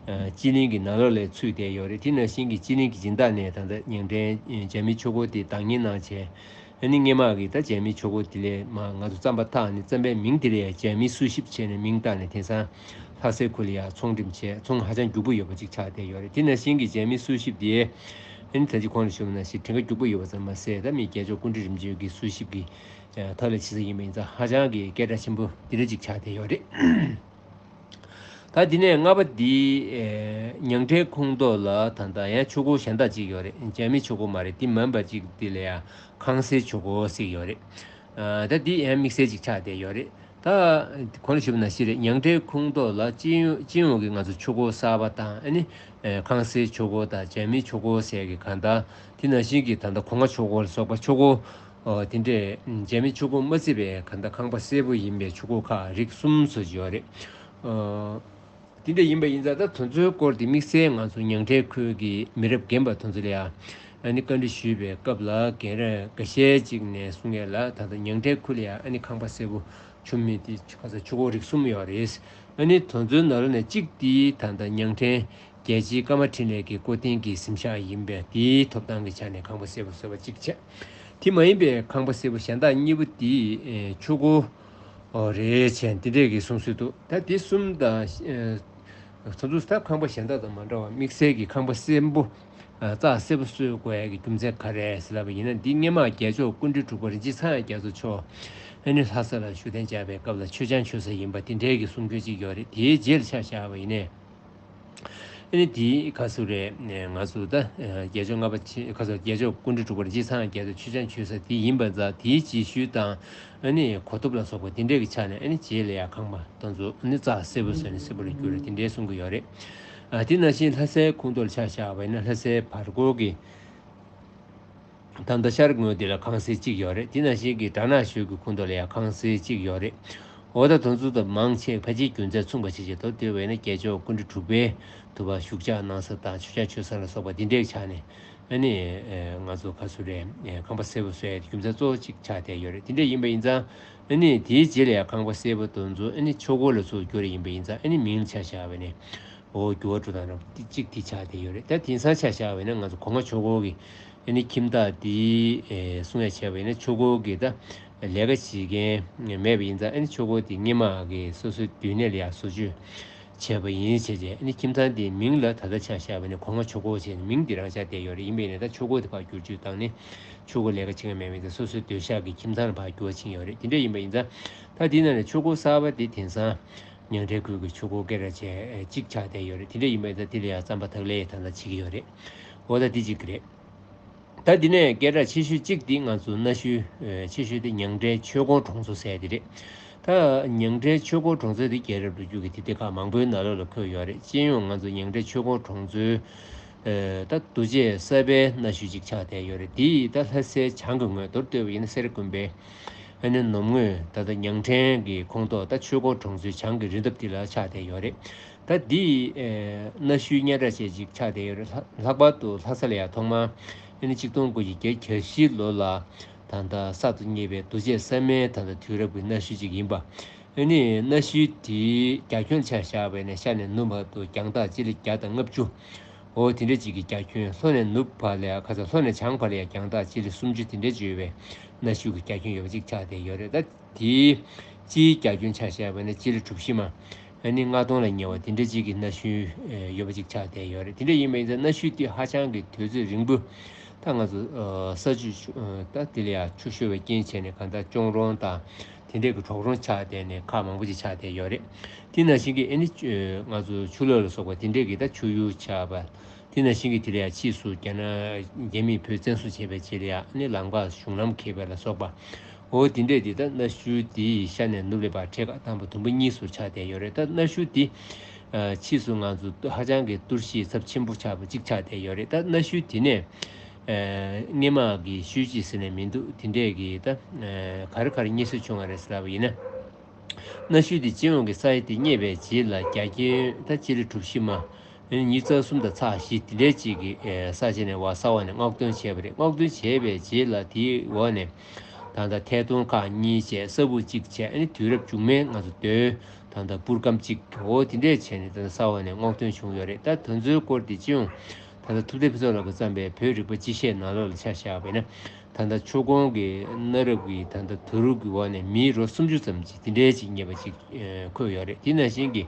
སྤྱི་གླིང་གི་ནང་ལོགས་ལ་ཚུད་བསྡད་ཡོད་རེད། དེ་ནང་བཞིན་གྱི་སྤྱི་གླིང་གི་སྦྱིན་བདག་ནས་ད་ལྟ་ཉང་བྲན་རྒྱ་མིའི་ཆོས་སྐོར་འདི་བདག་གཉེར་གནང་བྱས་ཨ་ནི་སྔས་མ་གི་ད་རྒྱ་མིའི་ཆོས་སྐོར་འདི་ལས་མ་ང་ཚོ་རྩམ་པ་འཐག་ནས་རྩམ་པའི་མིང་དེ་ལ་ཡང་རྒྱ་མིའི་གསོལ་ཞིབ་བྱས་ནས་མིང་བཏགས་ནས་དེང་སང་ལྷ་སའི་ཁུལ་ལ་ཡང་ཚོང་འགྲེམས་བྱས་ཚོང་ཧ་ཅང་རྒྱུག་པོ་ཡོད་པ་ཅིག་ཆགས་བསྡད་ཡོད་རེད། དེ་ནང་བཞིན་གྱི་རྒྱ་མིའི་གསོལ་ཞིབ་འདི་ཨ་ནི་ད་ཅི་གོང་ལ་ཞུས་པ་ནང་བཞིན་གྲངས་ཀ་རྒྱུག་པོ་ཡོད་པ་ཙམ་མ་ཟད་ད་མི་རྒྱལ་མཆོག་སྐུ་ཕྲེང་རིམ་བྱོན་གྱི་གསོལ་ཞིབ་ཀྱི་ཐོག་ལ་ཇི་ཙམ་ཡིན་པ་ཡིན་ཙང་ཧ་ཅང་གི་སྐད་གྲགས་ཆེན་པོ་འདི་འདྲ་ཅིག་ཆགས་བསྡད་ཡོད་རེད། ད་འདི་ནས་ལྔ་པ་འདི་ཨེ་ཉང་བྲན་ཁོངས་གཏོགས་ལ་ད་ལྟ་ཡང་ཆོས་སྐོར་གཞན་དག་ཅིག་ཡོད་རེད། རྒྱ་མིའི་ཆོས་སྐོར་མ་རེད། འདི་མིན་པ་ཅིག་འདི་ལ་ཡང་ཁང་གསར་ཆོས་སྐོར་ཟེར་ཡོད་རེད། ཨ་ད་འདི་ཡང་དམིགས་བསལ་ཅིག་ཆགས་བསྡད་ཡོད་རེད། ད་གོང་ལ་ཞུས་པ་ནང་བཞིན་རེད། ཉང་བྲན་ཁོངས་གཏོགས་ལ་སྤྱི་ཡོངས་སྤྱི་ཡོངས་ཀྱི་ང་ཚོ་ཆོས་སྐོར་གསར་པ་དང་ཨ་ནི་ཨེ་ཁང་གསར་ཆོས་སྐོར་དང་རྒྱ་མིའི་ཆོས་སྐོར་ཟེར་གྱི་གང་ལྟར་དེ་ནང་བཞིན་གྱི་ད་ལྟ་གོང་མ་ཆོས་སྐོར་ལ་སོགས་པ་ཆོས་སྐོར་ཨོ་དེ་འདྲས་རྒྱ་མིའི་ཆོས་སྐོར་མ་བརྩིས་པའི་གང་ལྟར་ཁང་པ་གསར་པ་ཡིན་པའི་ཆོས་སྐོར་ཁག་རིགས་གསུམ་བཟོ་གི་ཡོད་རེད། ཨོ་དེ་འདྲ་ཡིན་པ་ཡིན་ཙང་ད་དེ་ཚོའི་སྐོར་དེ་དམིགས་བསལ་ང་ཚོ་ཉང་བྲན་ཁུལ་གྱི་མི་རབས་རྒན་པ་དེ་ཚོ་ལ་ཡང་ཨ་ནི་བཀའ་འདྲི་ཞུས་པའི་སྐབས་ལ་རྒན་རབས་འགའ་ཤས་ཅིག་ནས་གསུང་ཡས་ལ་ད་ལྟ་ཉང་བྲན་ཁུལ་ལ་ཡང་ཨ་ནི་ཁང་པ་གསར་པ་བྱུང་མིན་དེ་ཁ་ས་ཆུ་འགོ་རིགས་གསུམ་ཡོད་རེད། ཨ་ནི་དེ་ཚོའི་ནང་ལོགས་ནས་གཅིག་དེ་ད་ལྟ་ཉང་བྲན་རྒྱལ་སྤྱིའི་ཀརྨ་འཕྲིན་ལས་ཀྱི་སྐུ་རྟེན་གྱི་གཟིམ་ཤག་ཡིན་པས་དེའི་ཐོབ་ཐང་གི་ཆ་ནས་ཁང་པ་གསར་པ་བཟོས་པ་གཅིག་བྱས། དེ་མ་ཡིན་པའི་ཁང་པ་གསར་པ་གཞན་དག་གཉིས་པོ་དེ་ཨེ་ཆུ་འགོ་ཨོ་རེད་བྱས་འདི་འདྲས་ཀྱི་གསུང་སྲོལ་འདུག་ད་དེ་གསུམ་དང་ཨེ་ཚོ་ཚོ་ད་ཁང་པ་གཞན་དག་དང་མ་འདྲ་བ་དམིགས་བསལ་གྱི་ཁང་པ་གསར་པ་རྩ་གསར་པ་བཟོ་དགོས་ཡ་གི་རྒྱུ་མཚན་ག་རེ་རེད་ཟེར་ལབ་པ་ཡིན་ན། འདི་སྔས་མ་རྒྱལ་མཆོག་སྐུ་ཕྲེང་དྲུག་པ་རིན་ཆེན་ཚངས་དབྱངས་རྒྱ་མཚོ་མཆོག་ཨ་ནི་ལྷ་ས་ལ་བཞུགས་གདན་འཇགས་པའི་སྐབས་ལ་མཆོད་ཆང་མཆོད་ས་ཡིན་པ་དེ་འདྲའི་གི་གསུང་སྐྱོན་ཅིག་ཡོད་རེད། དེའི་རྗེས་ལ་ཆ་བཞག་པ་ཡིན་ནའི་ཨ་ནི་དེའི་ཁ་སུ་རེད། ང་ཚོ་ད་རྒྱལ་མཆོག་ལྔ་པ་ཆེ་ཁ་སུ་རྒྱལ་མཆོག་སྐུ་ཕྲེང་དྲུག་པ་རིན་ཆེན་ཚངས་དབྱངས་རྒྱ་མཚོ་མཆོད་ཆང་མཆོད་ས་དེ་ཡིན་པ་ཙང་དེའི་རྗེས་ཤུལ་དང་ཨ་ནི་གོ་ཐོབ་ལ་སོགས་པ་དེ་འདྲའི་གི་ཆ་ནས་ཨ་ནི་རྗེས་ལ་ཡ་ཁང་པ་དེ་ཚོ་ཨ་ནི་རྩ་གསར་པ་བཟོས་ནས་གསར་པ་ལ་བསྒྱུར་རེད་དེ་འདྲའི་གསུང་གི་ཡོད་རེད། ཨ་དེ་ནང་བཞིན་ལྷ་སའི་ཁོངས་གཏོགས་ལ་ཆ་བཞག་པ་ཡིན་ན་ལྷ་སའི་བར་སྐོར་གྱི་ད་ལྟ་ཤར་ངོས་འདི་ལ་ཁང་གསར་གཅིག་ཡོད་རེད། དེ་ནང་བཞིན་གྱི་གྲ་ནག་ཤོད་ཀྱི་ཁོངས་གཏོགས་ལ་ཡང་ཁང་གསར་གཅིག་ཡོད་རེད། འོ་ད་དེ་ཚོ་དང་མང་ཆེ་ཕལ་ཆེར་རྒྱུ་མཚན་མཚུངས་པ་ཞིག་བྱས་ཐོག་དེ་བས་ན་རྒྱལ་མཆོག་སྐུ་ཕྲེང་དྲུག་པའི་དུ་བ་བཞུགས་ཕྱག་གནང་ས་དང་མཆོད་ཆང་མཆོད་ས་ལ་སོགས་པ་འདི་འདྲའི་ཆ་ནས་ཨ་ནི་ང་ཚོ་ཁ་སུ་རེད་ཁང་པ་གསར་པ་བཟོ་ཡ་དེ་རྒྱུ་མཚན་གཙོ་བོ་གཅིག་ཆགས་བསྡད་ཡོད་རེད། དེ་འདྲ་ཡིན་པ་ཡིན་ཙང་ཨ་ནི་དེའི་རྗེས་ལ་ཡང་ཁང་པ་གསར་པ་དེ་ཚོ་ཨ་ནི་ཆོས་སྐོར་ལ་ཚུར་བསྒྱུར་ཡིན་པ་ཡིན་ཙང་ཨ་ནི་མིང་ཆ་བཞག་པ་ནི། འོ་འགྱུར་བ་འགྲོ་སྟངས་རབ་གཅིག་དེ་ཆགས་བསྡད་ཡོད་རེད། ད་དེང་སང་ཆ་བཞག་པ་ཡིན་ན་ང་ཚོ་གོང་མ་ཆོས་སྐོར་གྱི་ཨ་ནི་ཁྱིམ་བདག་དེ་ཨེ་གསུང་ཡ་བྱས་པ་ཡིན་ན་ཆོས་སྐོར་གྱི་ད་ལས་ཀ་བྱེད་མཁན་མེད་པ་ཡིན་ཙང་ཨ་ནི་ཆོས་སྐོར་དེ་སྔས་མ་གི་སོ་སོའི་སྡོད་གནས་ལ་ཡང་བཟོ་བཅོས་བྱས་པ་ཡིན་བྱས་རྗེས་ཨ་ནི་ཁྱིམ་ཚང་དེའི་མིང་ལ་ད་ལྟ་ཆ་བཞག་པ་ཡིན་ན་གོང་མ་ཆོས་སྐོར་བྱས་ནས་མིང་དེ་རང་ཆགས་བསྡད་ཡོད་རེད། ཡིན་པ་ཡིན་ན་ད་ཆོས་སྐོར་དེ་ཕར་བསྒྱུར་བཅོས་བཏང་ནས་ཆོས་སྐོར་ལས་ཀ་བྱེད་མཁན་མེད་པ་ཡིན་ཙང་སོ་སོའི་སྡོད་ཤག་གི་ཁྱིམ་ཚང་ལ་ཕར་བསྒྱུར་བ་ཕྱིན་ཡོད་རེད། དེ་འདྲ་ཡིན་པ་ཡིན་ཙང་ད་དེའི་ནང་ནས་ཆོས་སྐོར་གསར་པ་དེ་དེང་སང་ཉང་བྲན་ཁུལ་གྱི་ཆོས་སྐོར་སྐད་གྲགས་ཅན་གཅིག་ཆགས་བསྡད་ཡོད་རེད། དེ་འདྲ་ཡིན་པ་ཡིན་ཙང་དེ་ལ་ཡང་རྩམ་པ་འཐག་ལས་ད་ལྟ་བྱེད་ཀྱི་ཡོད་རེད། འོ་ད་དེ་གཅིག་གི་རེད། ད་འདི་ནས་སྐད་གྲགས་ཆེ་ཤོས་གཅིག་འདི་ང་ཚོ་གནའ་ཤུལ་ཆེ་ཤོས་དེ་ཉང་བྲན་ཆོས་སྐོར་གྲོང་ཚོ་ཟེར་དེ་རེད། ད་ཉང་བྲན་ཆོས་སྐོར་གྲོང་ཚོ་དེ་རྒྱལ་རབས་ལོ་རྒྱུས་ཀྱི་དེབ་ཐེར་ཁག་མང་པོའི་ནང་ལོགས་ལ་འཁོད་ཡོད་རེད། སྤྱི་ཡོངས་ང་ཚོ་ཉང་བྲན་ཆོས་སྐོར་གྲོང་ཚོའི་ད་རྡོ་གཅལ་གསར་པའི་གནའ་ཤུལ་ཅིག་ཆགས་བསྡད་ཡོད་རེད། དེ་ད་ལྷ་སའི་བྱང་གི་ངོས་མདོར་བསྡུས་པ་ཡིན་ན་སེ་ར་དགོན་པའི་ཨ་ནི་ནུབ་ངོས་ད་ལྟ་ཉང་བྲན་གྱི་ཁོངས་གཏོགས་ད་ཆོས་སྐོར་གྲོང་ཚོའི་བྱང་གི་རི་འདབས་དེ་ལ་ཆགས་བསྡད་ཡོད་རེད། ད་འདི་ཨེ་གནའ་ཤུལ་སྙན་གྲགས་ཅན་ཅིག་ཆགས་བསྡད་ཡོད་རེད། ལྷག་ལྷག་པར་དུ་ལྷ་ས་ལ་ཡང་ཐོག་མར་ཨ་ནི་ཆིག་སྟོང་དགུ་བརྒྱ་བརྒྱད་ཅུ་གྱ་བཞི་ལོ་ལ་ད་ལྟ་གསར་དུ་རྙེད་པའི་རྡོ་གཅལ་གསར་མའི་ད་ལྟ་དུས་རབས་ཀྱི་གནའ་ཤུལ་ཅིག་ཡིན་པ། ཨ་ནི་གནའ་ཤུལ་དེའི་རྒྱ་ཁྱོན་ཆ་བཞག་པ་ཡིན་ན་ཤར་ནས་ནུབ་བར་དུ་རྒྱང་ཐག་སྤྱི་ལེ་བརྒྱ་དང་ལྔ་བཅུ། འོ་དེ་འདྲ་ཅིག་གི་རྒྱ་ཁྱོན། ལྷོ་ནས་ནུབ་བར་ལ་ཡང་ཁ་ས་ལྷོ་ནས་བྱང་བར་ལ་ཡང་རྒྱང་ཐག་སྤྱི་ལེ་སུམ་ཅུ་དེ་འདྲ་ཅིག་ཡོད་པའི་གནའ་ཤུལ་གྱི་རྒྱ་ཁྱོན་ཡོད་པ་ཅིག་ཆགས་བསྡད་ཡོད་རེད། ད་དེའི་སྤྱིའི་རྒྱ་ཁྱོན་ཆ་བཞག་པ་ཡིན་ན་སྤྱི་ལེ་གྲུ་བཞི་མ་ཨ་ནི་ལྔ་སྟོང་ལ་ཉེ་བ་དེ་འདྲ་ཅིག་གི་གནའ་ཤུལ་ཡོད་པ་ཅིག་ཆགས་བསྡད་ཡོད་རེད། དེ་འདྲ་ཡིན་པ་ཡིན་ཙང་གནའ་ཤུལ་དེ་ཧ་ཅང་གི་དུས་ཚོད་རིང་པོ་ད་ང་ཚོ་ས་ཆུ་ད་དེ་ལ་ཡང་ཆུ་ཤོར་བའི་རྐྱེན་བྱས་ནས་གང་ལྟར་གཅོང་རོང་དང་དེ་འདྲས་ཀྱི་གྲོག་རོང་ཆགས་བསྡད་ནས་ཁག་མང་པོ་ཅིག་ཆགས་བསྡད་ཡོད་རེད། དེ་ནང་བཞིན་གྱི་ཨ་ནི་ང་ཚོ་ཆུ་ལོག་ལ་སོགས་པ་དེ་འདྲས་ཀྱི་ད་ཆུ་ཡུར་ཆགས་པ། དེ་ནང་བཞིན་གྱི་དེ་ལ་ཡང་ཕྱིས་སུ་རྒྱ་ནག་རྒྱ་མིས་བོད་བཙན་བཟུང་བྱས་པའི་རྗེས་ལ་ཡང་ཨ་ནི་ལམ་ཁ་གཞུང་ལམ་འཁེལ་བ་ལ་སོགས་པ། འོ་དེ་འདྲས་དེ་ད་གནའ་ཤུལ་དེའི་ཤར་ནས་ནུབ་ལ་ཕར་འཕྲེད་ཀ་དང་པོ་དུམ་བུ་གཉིས་སུ་ཆགས་བསྡད་ཡོད་རེད། ད་གནའ་ཤུལ་དེ་ཕྱིས་སུ་ང་ཚོ་ཧ་ཅང་གི་གཏོར་བཤིག་ཚབས་ཆེན་པོ་ཆགས་པ་གཅིག་ཆགས་བསྡད་ཡོད་རེད། ད་གནའ་ཤུལ་དེ་ནས་སྔས་མ་གི་ཤུལ་རྗེས་ཟེར་ནས་མི་འདུག་དེ་འདྲས་ཀྱི་ད་ག་རེ་ག་རེ་རྙེད་སོན་བྱུང་བ་རེད་ཟེར་ལབ་པ་ཡིན་ན། གནའ་ཤུལ་དེ་སྤྱི་ཡོངས་ཀྱི་ས་ཡ་དེ་རྙེད་པའི་རྗེས་ལ་རྒྱ་ཁྱོན་ད་སྤྱི་ལེ་གྲུ་བཞི་མ། ཉི་ཤུ་རྩ་གསུམ་དང་ཚེག་བཞི་དེ་འདྲའི་ཅིག་གི་ས་ཆ་ནས་བ་ས་འོག་ནས་སྔོག་འདོན་བྱས་པ་རེད། སྔོག་འདོན་བྱས་པའི་རྗེས་ལ་དེའི་འོག་ནས་ད་ལྟ་ཐད་གཏོང་ཁག་གཉིས་བྱས། ས་སྦུག་གཅིག་བྱས། ཨ་ནི་དུས་རབས་མཇུག་མའི་ང་ཚོ་རྡོའི་ད་ལྟ་པུར་སྒམ་གཅིག་འོ་དེ་འདྲས་བྱས་ནས་ད་ལྟ་ས་འོག་ནས་སྔོག་འདོན་བྱུང་ཡོད་རེད། ད་དེ་ཚོའི་སྐོར་དེ་སྤྱི་ཡོངས་ད་ལྟ་ཐུབ་བསྟན་ཕུན་ཚོགས་ལགས་ཀྱིས་བརྩམས་པའི་བོད་རིག་པ་སྤྱི་བཤད་ནང་ལོགས་ལ་ཆ་བཞག་པ་ཡིན་ན། ད་ལྟ་ཆོས་ཀོང་གི་གནའ་རབས་ཀྱི་ད་ལྟ་དུས་རབས་ཀྱི་འོག་ནས་མིའི་རོ་སུམ་ཅུ་ཙམ་ཅིག་དེ་འདྲའི་ཅིག་རྙེད་པ་ཅིག་ཨེ་འཁོད་ཡོད་རེད། དེ་ནང་བཞིན་གྱི་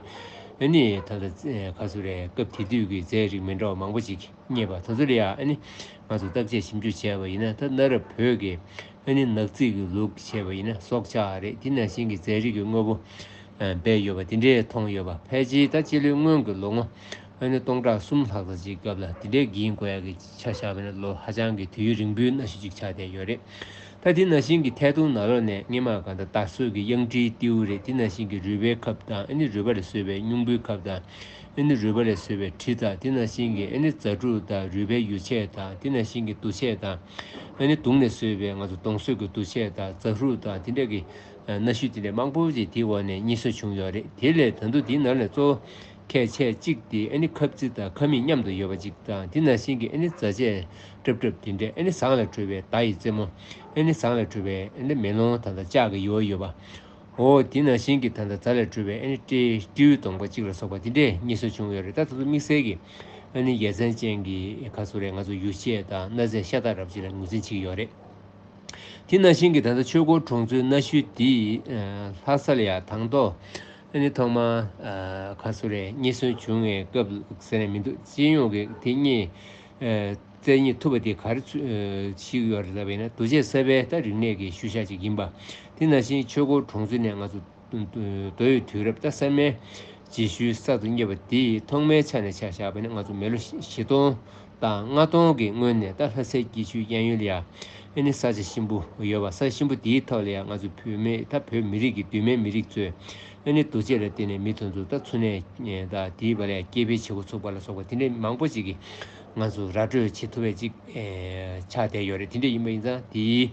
ཨ་ནི་ད་ལྟ་ཨེ་ག་ཚོད་རེད། སྐབས་དེ་དུས་ཀྱི་རྫས་རིགས་མི་འདྲ་བ་མང་པོ་ཅིག་རྙེད་པ་དེ་ཚོ་ལ་ཡང་ཨ་ནི་ང་ཚོ་བརྟག་དཔྱད་ཞིབ་འཇུག་བྱས་པ་ཡིན་ན། ད་གནའ་རབས་བོད་ཀྱི་ཨ་ནི་ནག་རྩིས་ཀྱི་ལུགས་བྱས་པ་ཡིན་ན་སྲོག་ཆགས་རེད། དེ་ནང་བཞིན་གྱི་རྫས་རིགས་ཀྱི་དངོས་པོ་ཨ་སྦས་ཡོད་པ་དེ་འདྲས་མཐོང་ཡོད་པ། ཕལ་ཆེར་ད་སྤྱི་ལོའི་སྔོན་གྱི་ལོ་ངོ་ཨ་ནི་སྟོང་ཕྲག་གསུམ་ལྷག་ཙམ་ཅིག་སྐབས་ལ་དེ་འདྲའི་གྱི་དགོས་ཡག་གི་ཆ་བཞག་པ་ཡིན་ན་ལོ་ཧ་ཅང་གི་དུས་ཡུན་རིང་པོའི་གནའ་ཤུལ་ཅིག་ཆགས་བསྡད་ཡོད་རེད། ད་དེ་ནང་བཞིན་གྱི་ཐད་གཏོང་ནང་ལོགས་ནས་སྔས་མ་གང་ལྟར་དར་སྲོལ་གྱི་གཡང་ཁྲིའི་ཏེའུ་རེད། དེ་ནང་བཞིན་གྱི་རུས་པའི་ཁབ་དང་། ཨ་ནི་རུས་པ་ལས་བཟོས་པའི་སྙིང་པོའི་ཁབ་དང་། ཨ་ནི་རུས་པ་ལས་བཟོས་པའི་གྲི་དང་། དེ་ནང་བཞིན་གྱི་ཨ་ནི་རྫ་གྲུ་དང་། རུས་པའི་ཡོ་བྱད་དང་། དེ་ནང་བཞིན་གྱི་དུ་ཆས་དང་། ཨ་ནི་དུང་ནས་བཟོས་པའི་ང་ཚོ་དུང་གསོས་ཀྱི་དུ་ཆས་དང་། རྫ་ཧྲུག་དང་། དེ་འདྲ་གི་གནའ་ཤུལ་དེ་འདྲ་མང་པོ་ཅིག་དེའི་འོག་ནས་རྙེད་སོན་བྱུང་ཡོད་རེད། དེ་ལས་ད་དུང་དེའི་ནང་ལས་གཙོ་བོ་ཁྱད་ཆེ་གཅིག་དེ་ཨ་ནི་ཁབ་རྩི་དང་ཁབ་མིག་མཉམ་དུ་ཡོད་པ་ཅིག་དང་། དེ་ནང་བཞིན་གྱི་ཨ་ནི་རྫ་ཆས་སྲབ་སྲབ་དེ་འདྲས། ཨ་ནི་ཟངས་ལས་གྲུབ་པའི་མདའ་ཡི་རྩེ་མོ། ཨ་ནི་ཟངས་ལས་གྲུབ་པའི་ཨ་ནི་མེ་ལོང་དང་། ད་ལྕགས་ཀྱི་ཡོལ་ཡོད་པ། འོ་དེ་ནང་བཞིན་གྱི་ད་ལྟ་རྫ་ལས་གྲུབ་པའི་ཨ་ནི་སྤྲེའུ་སྤྲེའུ་གདོང་པ་གཅིག་ལ་སོགས་པ་དེ་འདྲས་རྙེད་སོན་བྱུང་ཡོད་རེད། ད་ད་དུང་དམིགས་བསལ་གྱི་ཨ་ནི་ཡ་མཚན་ཅན་གྱི་ག་ཚོད་རེད། ང་ཚོ་ཡོ་བྱད་དང་གནའ་རྫས་ཤ་སྟག་རབ་ཅིག་ལ་ངོས་འཛིན་བྱེད་ཀྱི་ཡོད་རེད། དེ་ནང་བཞིན་གྱི་ད་ལྟ་ཆོས་འཁོར་གྲོང་ཚོའི་གནའ་ཤུལ་འདི་ལྷ་ས་ལ་ཡང་དང་ཐོག་ཨ་ནི་ཐོག་མ་ག་ཚོད་རེད། རྙེད་སོན་བྱུང་བའི་སྐབས་ཟེར་ནས་མི་འདུག་སྤྱི་ཡོངས་ཀྱི་དེ་སྔོན་རྩལ་རྙེད་ཐུབ་པ་དེ་ག་རེ་ཞིག་ཡོད་རེད་ལབ་པ་ཡིན་ན། རྡོ་ཆས་གསར་པའི་ད་རིག་གནས་ཀྱི་ཤུལ་བཞག་ཅིག་ཡིན་པ། དེ་ནང་བཞིན་ཆོས་འཁོར་གྲོང་ཚོ་ནས་ང་ཚོ་མདོ་དབུས་དུས་རབས་ད་གསར་མའི་རྗེས་ཤུལ་གསར་དུ་རྙེད་པ་དེ་ཐོག་མའི་ཆ་ནས་ཆ་བཞག་པ་ཡིན་ན། ང་ཚོ་མི་ལོ་བཞི་སྟོང་དང་ལྔ་སྟོང་གི་སྔོན་ནས་ད་ལྷ་སའི་སྐྱིད་ཆུའི་གཡས་གཡོན་ལ་ཡ་ཨ་ནི་ས་ཆ་གཤིན་པོ་ཡོད་པ། ས་གཤིན་པོ་དེའི་ཐོག་ལ་ཡ་ང་ཚོ་བོད་མི་ད་བོད་མི་རིགས་ཀྱི་གདོད་མའི་མི་རིགས་ཚོས་ཨ་ནི་རྡོ་ཆས་ལ་བརྟེན་ནས་མི་དེ་ཚོ་ད་འཚོ་གནས་དང་དེའི་བར་ལ་ཡ་སྐྱེ་འཕེལ་བྱེད་འགོ་ཚུགས་པ་ལ་སོགས་པ་དེ་འདྲའི་མང་པོ་ཞིག་གི་ང་ཚོ་ར་སྤྲོད་བྱེད་ཐུབ་པའི་ཅིག་ཆགས་བསྡད་ཡོད་རེད། དེ་འདྲ་ཡིན་པ་ཡིན་ཙང་དེའི་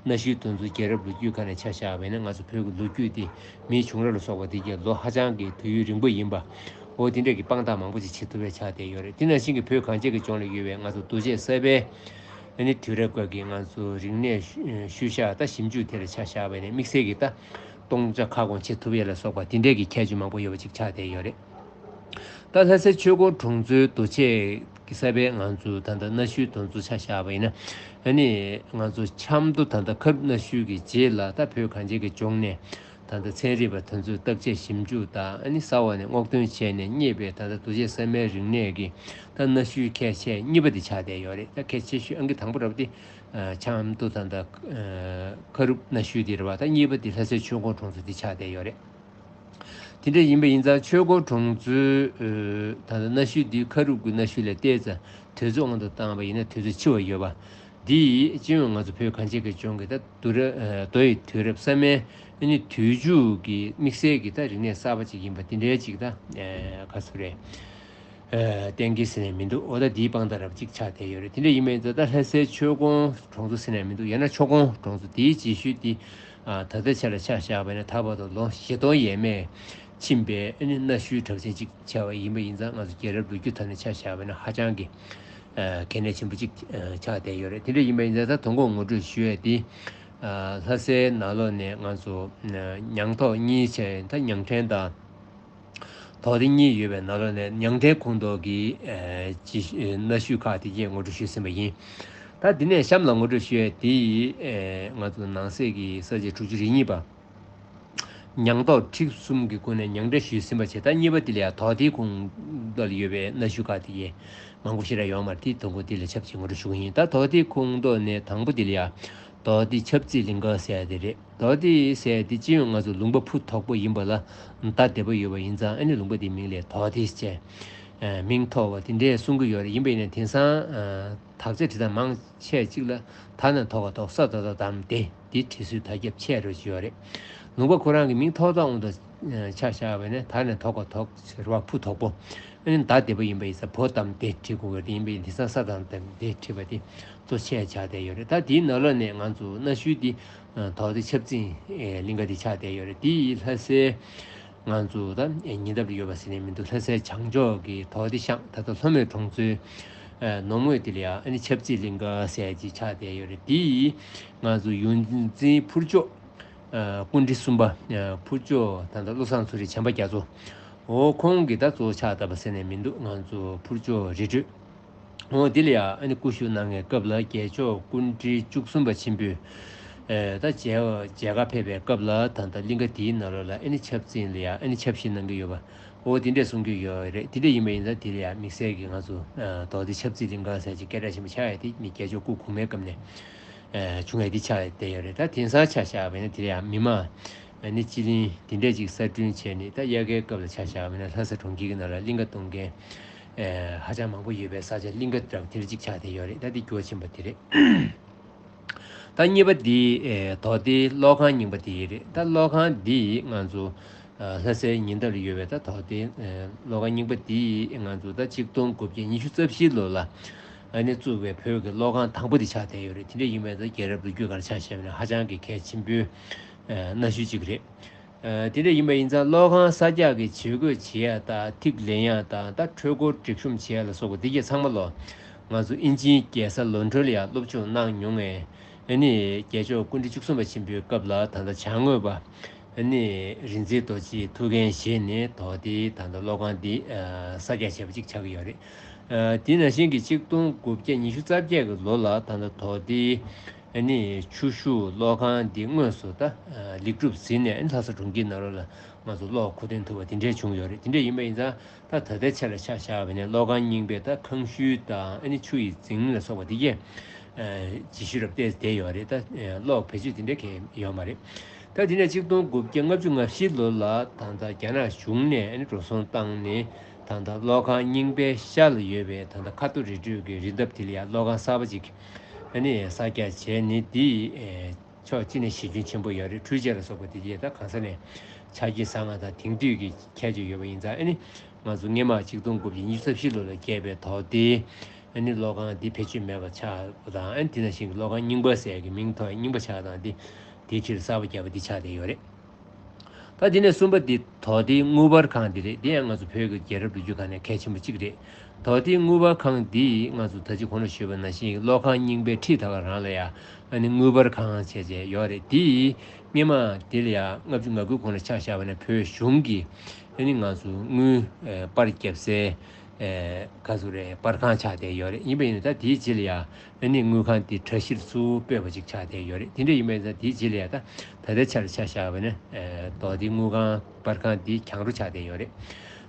གནའ་ཤུལ་དེ་ཚོ་རྒྱལ་རབས་ལོ་རྒྱུས་ཁག་ནས་ཆ་བཞག་པ་ཡིན་ན། ང་ཚོ་བོད་ཀྱི་ལོ་རྒྱུས་དེ་མིའི་བྱུང་རབས་ལ་སོགས་པ་དེ་གའི་ལོ་ཧ་ཅང་གི་དུས་ཡུན་རིང་པོ་ཡིན་པ། འོ་དེ་འདྲ་གི་དཔང་རྟགས་མང་པོ་ཅིག་བྱེད་ཐུབ་པའི་ཆགས་བསྡད་ཡོད་རེད། དེ་ནང་བཞིན་གྱི་བོད་གངས་ཅན་གྱི་ལྗོངས་ལ་ཡོད་པའི་ང་ཚོ་རྡོ་ཆས་གསར་པའི་ཨ་ནི་དུས་རབས་སྐབས་ཀྱི་ང་ཚོ་རིག་གནས་ཤུལ་བཞག་ད་ཞིབ་འཇུག་དེ་ལ་ཆ་བཞག་པ་ཡིན་ན། དམིགས་བསལ་གྱི་ད་སྟོང་ཆ་ཁ་སྐོང་བྱེད་ཐུབ་ཡས་ལ་སོགས་པ་དེ་འདྲ་གི་ཁྱད་ཆོས་མང་པོ་ཡོད་པ་ཅིག་ཆགས་བསྡད་ཡོད་རེད། ད་ལྷ་སའི་ཆོས་འཁོར་གྲོང་ཚོའི་རྡོ་ཆས་ཀྱི་གསར་པའི་ང་ཚོའི་ད་ལྟ་གནའ་ཤུལ་དེ་ཚོ་ཆ་བཞག་པ་ཡིན་ན། ཨ་ནི་ང་ཚོ་ཆབ་མདོ་ད་ལྟ་ཁབ་གནའ་ཤུལ་གྱི་རྗེས་ལ་ད་བོད་གངས་ཅན་གྱི་ལྗོངས་ནས་ད་ལྟ་ཚན་རིག་པ་དེ་ཚོས་བརྟག་དཔྱད་ཞིབ་འཇུག་དང་། ཨ་ནི་ས་འོག་ནས་སྔོག་འདོན་བྱས་ནས་རྙེད་པའི་ད་ལྟ་རྡོ་ཆས་གསར་མའི་རིག་གནས་ཀྱི་ད་གནའ་ཤུལ་ཁྱད་ཆེ་གཉིས་པ་དེ་ཆགས་བསྡད་ཡོད་རེད། ད་ཁྱད་ཆེ་ཤོས་ཨང་ཀི་དང་པོ་རབ་དེ་ཆབ་མདོ་ད་ལྟ་ཁ་རུབ་གནའ་ཤུལ་དེ་རེད་པ། ད་གཉིས་པ་དེ་ལྷ་སའི་ཆོས་འཁོར་གྲོང་ཚོ་དེ་ཆགས་བསྡད་ཡོད་རེད། དེ་འདྲ་ཡིན་པ་ཡིན་ཙང་ཆོས་འཁོར་གྲོང་ཚོའི་ད་ལྟ་གནའ་ཤུལ་འདི་ཁ་རུབ་ཀྱི་གནའ་ཤུལ་ལས་ཏོག་ཙམ་དུས་ཚོད་དབང་དུ་བཏང་བ་ཡིན་ན་དུས་ཚོད་འཕྱི་བ་ཡོད་པ། འདི་སྤྱི་ཡོངས་ང་ཚོ་བོད་གངས་ཅན་གྱི་ལྗོངས་ཀྱི་ད་དུས་རབས་མདོ་ཡི་དུས་རབས་གསར་མའི་ཨ་ནི་དུས་མཇུག་གི་དམིགས་བསལ་གྱི་ད་རིག་གནས་གསར་པ་ཅིག་ཡིན་པ་དེ་འདྲའི་ཅིག་ད་ག་ཚོད་རེད། གཏན་འཁེལ་ཟེར་ནས་མི་འདུག་འོ་ད་འདིའི་དཔང་རྟགས་རབ་ཅིག་ཆགས་བསྡད་ཡོད་རེད། དེ་འདྲ་ཡིན་པ་ཡིན་ཙང་ད་ལྷ་སའི་ཆོས་འཁོར་གྲོང་ཚོ་ཟེར་ནས་མི་འདུག་ཡང་ན་ཆོས་འཁོར་གྲོང་ཚོ་དེའི་རྗེས་ཤུལ་དེ་ད་ལྟའི་ཆ་ལ་ཆ་བཞག་པ་ཡིན་ན། ད་བར་དུ་ལོ་བཞི་སྟོང་ཡས་མས་ཕྱིན་པའི་ཨ་ནི་གནའ་ཤུལ་གྲགས་ཅན་ཅིག་ཆགས་པ་ཡིན་པ་ཡིན་ཙང་། ང་ཚོ་རྒྱལ་རབས་ལོ་རྒྱུས་ཐོག་ནས་ཆ་བཞག་པ་ཡིན་ན་ཧ་ཅང་གི་གལ་གནད་ཆེན་པོ་ཅིག་ཆགས་བསྡད་ཡོད་རེད། དེ་འདྲ་ཡིན་པ་ཡིན་ཙང་ད་དང་པོ་ངོ་སྤྲོད་ཞུ་ཡས་དེ་ལྷ་སའི་ནང་ལོགས་ནས་ང་ཚོ་ཉང་ཐོག་གཉིས་བྱས། ད་ཉང་བྲན་དང་དོག་སྡེ་གཉིས་ཡོད་པའི་ནང་ལོགས་ནས་ཉང་བྲན་ཁོངས་གཏོགས་ཀྱི་ཨེ་ཅི་གནའ་ཤུལ་ཁག་དེ་གས་ངོ་སྤྲོད་ཞུས་ཟིན་པ་ཡིན། ད་འདི་ནས་གཤམ་ལ་ངོ་སྤྲོད་ཞུ་ཡས་དེ་ཡིས་ཨེ་ང་ཚོ་ནང་གསེས་ཀྱི་ས་བཅད་དྲུག་ཅུ་རེ་གཉིས་པ། ཉང་ཐོག་ཁྲི་གསུམ་གྱི་སྒོ་ནས་ཉང་བྲན་ཞུས་ཟིན་པ་བྱས། ད་གཉིས་པ་དེ་ལ་ཡང་དོག་སྡེའི་ཁོངས་གཏོགས་ལ་ཡོད་པའི་གནའ་ཤུལ་ཁག་དེ་གས་མང་པོ་ཞེ་དྲག་ཡོད་མ་རེད། དེ་དང་པོ་དེ་ལ་ཆབས་ཅིག་ངོ་སྤྲོད་ཞུ་གི་ཡིན། ད་དོག་སྡེའི་ཁོངས་གཏོགས་ནས་དང་པོ་དེ་ལ་ཡང་དོག་སྡེ་ཆབ་རྩིས་གླིང་ག་ཟེར་ཡ་དེ་རེད། དོག་སྡེ་ཟེར་ཡ་དེ་སྤྱི་ཡོངས་ང་ཚོ་ལུང་པ་ཕུ་དོག་པོ་ཡིན་པ་ལ་མདའ་དེད་པོ་ཡོད་པ་ཡིན་ཙང་། ཨ་ནི་ལུང་པ་དེའི་མིང་ལ་དོག་སྡེ་ཟེར། མིང་ཐོགས་པ་དེ་འདྲས་གསུང་གི་ཡོད་རེད། ཡིན་པ་ཡིན་ན་དེང་སང་དག་ཆ་བྲིས་སྟངས་མང་ཆེ་གཅིག་ལ་ད་ནས་ཐོགས་ཀ་ཐོགས་ས་ད་ད་དམ་དེ་འདི་བྲིས་སྲོལ་དར་ཁྱབ་ཆེ་རུ་ཡོད་རེད། ལུང་པ་ཁོ་རང་གི་མིང་ཐོགས་སྟངས་དབང་དུ་ཆ་བཞག་པ་ཡིན་ན་ད་ནས་ཐོགས་ཀ་ཐོགས་ཟེར་བ་ཕུ་དོག་པོ། ཨ་ནི་ད་དེ་པ་ཡིན་པ་ཡིན་ས་བོ་དམ་དེ་བྲིས་དགོས་ཀྱི་རེད། ཡིན་པ་ཡིན་དེང་སང་ས་དམ་དམ་དེ་བྲིས་པ་དེ་གཙོ་ཆེ་ཆགས་བསྡད་ཡོད་རེད། ད་དེའི་ནང་ལོགས་ནས་ང་ཚོ་གནའ་ཤུལ་འདི་དོག་སྡེ་ཆབ་སྲིད་གླིང་ག་འདི་ཆགས་བསྡད་ཡོད་རེད། དེ་ཡི་ལྷ་སའི་ང་ཚོ་ད་ཉེ་འདབས་ལ་ཡོད་པ་ཟེར་ནས་མི་འདུག་ལྷ་སའི་བྱང་ཕྱོགས་ཀྱི་དོག་སྡེ་ཤང་ད་ལྟ་ལྷོ་མོན་གྲོང་ཚོའི་ནོར་མོད་དེ་ལ་ཡང་ཨ་ནི་ཆབ་སྲིད་གླིང་ག་ཟེར་ཅིག་ཆགས་བསྡད་ཡོད་རེད། དེ་ཡི་ང་ཚོ་ཡོངས་འཛིན་ཕུར་ལྕོག་སྐུ་ཕྲེང་གསུམ་པ་ཕུར་ལྕོག་ད་ལྟ་བློ་བཟང་ཚུལ་ཁྲིམས་བྱམས་པ་རྒྱ་མཚོ། འོ་ཁོང་གིས་ད་གཙོ་བོ་ཕྱག་བཏབ་པ་ཟེར་ནས་མི་འདུག་ང་ཚོ་ཕུར་ལྕོག་རི་ཁྲོད། འོ་དེ་ལ་ཡང་ཨ་ནི་སྐུ་བཞུགས་གནང་བའི་སྐབས་ལ་རྒྱལ་མཆོག་སྐུ་ཕྲེང་བཅུ་གསུམ་པ་ཆེན་པོས་ད་མཇལ་མཇལ་ཁ་ཕེབས་པའི་སྐབས་ལ་ད་ལྟ་གླིང་ག་དེའི་ནང་ལོགས་ལ་ཨ་ནི་ཆབ་སྲིད་ལ་ཡང་ཨ་ནི་ཆབ་བཞེས་གནང་གི་ཡོད་པ། འོ་དེ་འདྲས་གསུང་གི་ཡོད་རེད། དེ་འདྲས་ཡིན་པ་ཡིན་ཙང་དེ་ལ་ཡང་དམིགས་བསལ་གྱི་ང་ཚོ་དོག་སྡེ་ཆབ་སྲིད་གླིང་ག་ཟེར་ཅིག་སྐད་གྲགས་ཆེན་པོ་ཆགས་ཡ་དེ་ནི་རྒྱལ་མཆོག་སྐུ་གོང་མའི་སྐབས་ནས། བྱུང་བའི་འདི་ཆགས་བསྡད་ཡོད་རེད། ད་དེང་སང་ཆ་བཞག་པ་ཡིན་ན་དེ་ལ་ཡང་མི་མང་ཨ་ནི་སྤྱི་གླིང་དེ་འདྲས་ཅིག་གསར་སྐྲུན་བྱས་ནས་ད་དབྱར་ཁའི་སྐབས་ལ་ཆ་བཞག་པ་ཡིན་ན་ལྷ་ས་གྲོང་ཁྱེར་གྱི་ནང་ལ་གླིང་ག་གཏོང་མཁན་ཧ་ཅང་མང་པོ་ཡོད་པའི་ས་ཆ་གླིང་ག་འདྲ་བ་དེ་འདྲས་ཅིག་ཆགས་བསྡད་ཡོད་རེད། ད་འདི་འགྱུར་བ་ཕྱིན་པ་དེ་རེད། ད་གཉིས་པ་འདི་དོག་སྡེ་གློག་ཁང་རྙིང་པ་དེ་རེད། ད་གློག་ཁང་འདི་ང་ཚོ་ལྷ་སའི་ཉེ་འདབས་ལ་ཡོད་པའི་ད་དོག་སྡེ་གློག་ཁང་རྙིང་པ་འདི་ང་ཚོ་ད་ཆིག་སྟོང་དགུ་བརྒྱ་ཉི་ཤུ་རྩ་བཞི་ལོ་ལ་ཨ་ནི་བཙུགས་པའི་བོད་ཀྱི་གློག་ཁང་དང་པོ་དེ་ཆགས་བསྡད་ཡོད་རེད། དེ་འདྲ་ཡིན་པས་ད་རྒྱལ་རབས་ལོ་རྒྱུས་སྒང་ལ་ཆ་བཞག་པ་ན་ཧ་ཅང་གི་གལ་ཆེན་པོའི་གནའ་ཤུལ་ཅིག་རེད། དེ་འདྲ་ཡིན་པ་ཡིན་ཙང་གློག་ཁང་གསར་རྒྱག་གི་བྱེད་སྒོ་བྱེད་ཡ་དང་ཐིག་ལེན་ཡ་དང་ད་འཕྲུལ་འཁོར་སྒྲིག་གཤོམ་བྱེད་ཡ་ལ་སོགས་པ་འདི་གས་ཚང་མ་ལོ་ང་ཚོ་ཨིན་ཇིའི་རྒྱལ་ས་ལོན་ཌོན་ལ་ཡང་སློབ་སྦྱོང་གནང་མྱོང་བས། ཨ་ནི་རྒྱལ་མཆོག་སྐུ་ཕྲེང་བཅུ་གསུམ་པ་ཆེན་པོའི་སྐབས་ལ་ད་ལྟ་བྱང་ངོས་པ་ཨ་ནི་རིག་འཛིན་རྡོ་རྗེའི་ཐུགས་འགན་བཞེས་ནས་དོག་སྡེའི་ད་ལྟ་གློག་ཁང་འདི་གསར་རྒྱག་བྱས་པ་ཅིག་ཆགས་ཀྱི་ཡོད་རེད། དེ་ནང་བཞིན་གྱི་ཆིག་སྟོང་དགུ་བརྒྱ་ཉི་ཤུ་རྩ་བརྒྱད་ཀྱི་ལོ་ལ་ད་ལྟ་དོག་སྡེའི་ཨ་ནི་ཆུ་ཤུགས་གློག་ཁང་འདི་དངོས་སུ་ད་ལེགས་གྲུབ་ཟིན་ནས་ཨ་ནི་ལྷ་ས་གྲོང་ཁྱེར་ནང་ལོགས་ལ་ང་ཚོ་གློག་མཁོ་འདོན་ཐུབ་པ་དེ་འདྲས་བྱུང་ཡོད་རེད། དེ་འདྲས་ཡིན་པ་ཡིན་ཙང་ད་ད་ལྟའི་ཆ་ལ་ཆ་བཞག་པ་ཡིན་ན་གློག་ཁང་རྙིང་པའི་ད་ཁང་ཤུལ་དང་ཨ་ནི་ཆུ་ཡི་རྫིང་ལ་སོགས་པ་དེ་གས་རྗེས་ཤུལ་རབ་བལྟས་བསྡད་ཡོད་རེད། ད་གློག་བེད་སྤྱོད་དེ་འདྲས་གས་ཡོད་མ་རེད། ད་དེ་ནས་ཆིག་སྟོང་དགུ་བརྒྱ་ལྔ་བཅུ་ང་བཞི་ལོ་ལ་ད་ལྟ་རྒྱ་ནག་གཞུང་ནས་ཨ་ནི་འགྲོ་སོང་བཏང་ནས་ད་ལྟ་གློག་ཁང་རྙིང་པའི་ཤར་ལ་ཡོད་པའི་ད་ལྟ་ཁ་ཐུག་རི་ཁྲོད་ཀྱི་རི་འདབས་དེ་ལ་ཡང་གློག་ཁང་གསར་པ་ཅིག་ཨ་ནི་གསར་རྒྱག་བྱས་ནས་དེ་ཕྱོགས་གཅིག་ནས་གཞི་ཁྱོན་ཆེན་པོ་ཡོད་རེད། འཕྲུལ་ཆས་ལ་སོགས་པ་དེ་གས་ད་གང་ས་ནས་ཆ་རྐྱེན་བཟང་ང་དང་དེང་དུས་ཀྱི་ཁྱད་ཆོས་ཡོད་པ་ཡིན་ཙང་ཨ་ནི་ང་ཚོ་སྔོན་མ་ཆིག་སྟོང་དགུ་བརྒྱ་ཉི་ཤུ་རྩ་བཞི་ལོ་ལ་བརྒྱབ་པའི་དོག་སྡེའི་ཨ་ནི་གློག་ཁང་འདི་བེད་སྤྱོད་མེད་པ་ཆགས་པ་དང་ཨ་ནི་དེ་ནང་བཞིན་གྱི་གློག་ཁང་རྙིང་པ་ཟེར་ཡ་གི་མིང་ཐོགས་རྙིང་པ་ཆགས་དང་དེ་དེའི་ཕྱིར་གསར་པ་བརྒྱབ་པ་འདི་ཆགས་བསྡད་ཡོད་རེད། ད་དེ་ནས་གསུམ་པ་འདི་དོག་སྡེའི་དངུལ་འབར་ཁང་འདི་རེད། འདི་ཡང་ང་ཚོ་བོད་ཀྱི་རྒྱལ་རབས་ལོ་རྒྱུས་སྒང་ནས་གལ་ཆེན་པོ་གཅིག་རེད། དོག་སྡེའི་དངུལ་འབར་ཁང་འདི་ང་ཚོ་ད་ཅི་གོང་ལ་ཞུས་པ་ནང་བཞིན་གློག་ཁང་རྙིང་པའི་འཁྲིས་ད་ག་རང་ལ་ཡང་ཨ་ནི་དངུལ་འབར་ཁང་བྱས་བྱས་ཡོད་རེད། དེ་སྔོན་མ་དེ་ལ་ཡང་ལྔ་བཅུ་ང་དགུའི་གོང་ལ་ཆ་བཞག་པ་ན་བོད་གཞུང་གིས་ཨ་ནི་ང་ཚོ་དངུལ་ཨེ་པར་བརྒྱབ་སའི་ཨེ་ག་ཚོད་རེད། པར་ཁང་ཆགས་བསྡད་ཡོད་རེད། ཡིན་པ་ཡིན་ན་ད་དེའི་རྗེས་ལ་ཡང་ཨ་ནི་དངུལ་ཁང་དེ་གྲ་སྒྲིག་ཚུར་སྤོས་པ་ཅིག་ཆགས་བསྡད་ཡོད་རེད། དེ་འདྲ་ཡིན་པ་ཡིན་ན་ད་དེའི་རྗེས་ལ་ཡང་ད་ད་ལྟའི་ཆར་ཆ་བཞག་པ་ན་ཨེ་དོག་སྡེའི་དངུལ་ཁང་པར་ཁང་དེ་གྱང་རོ་ཆགས་བསྡད་ཡོད་རེད།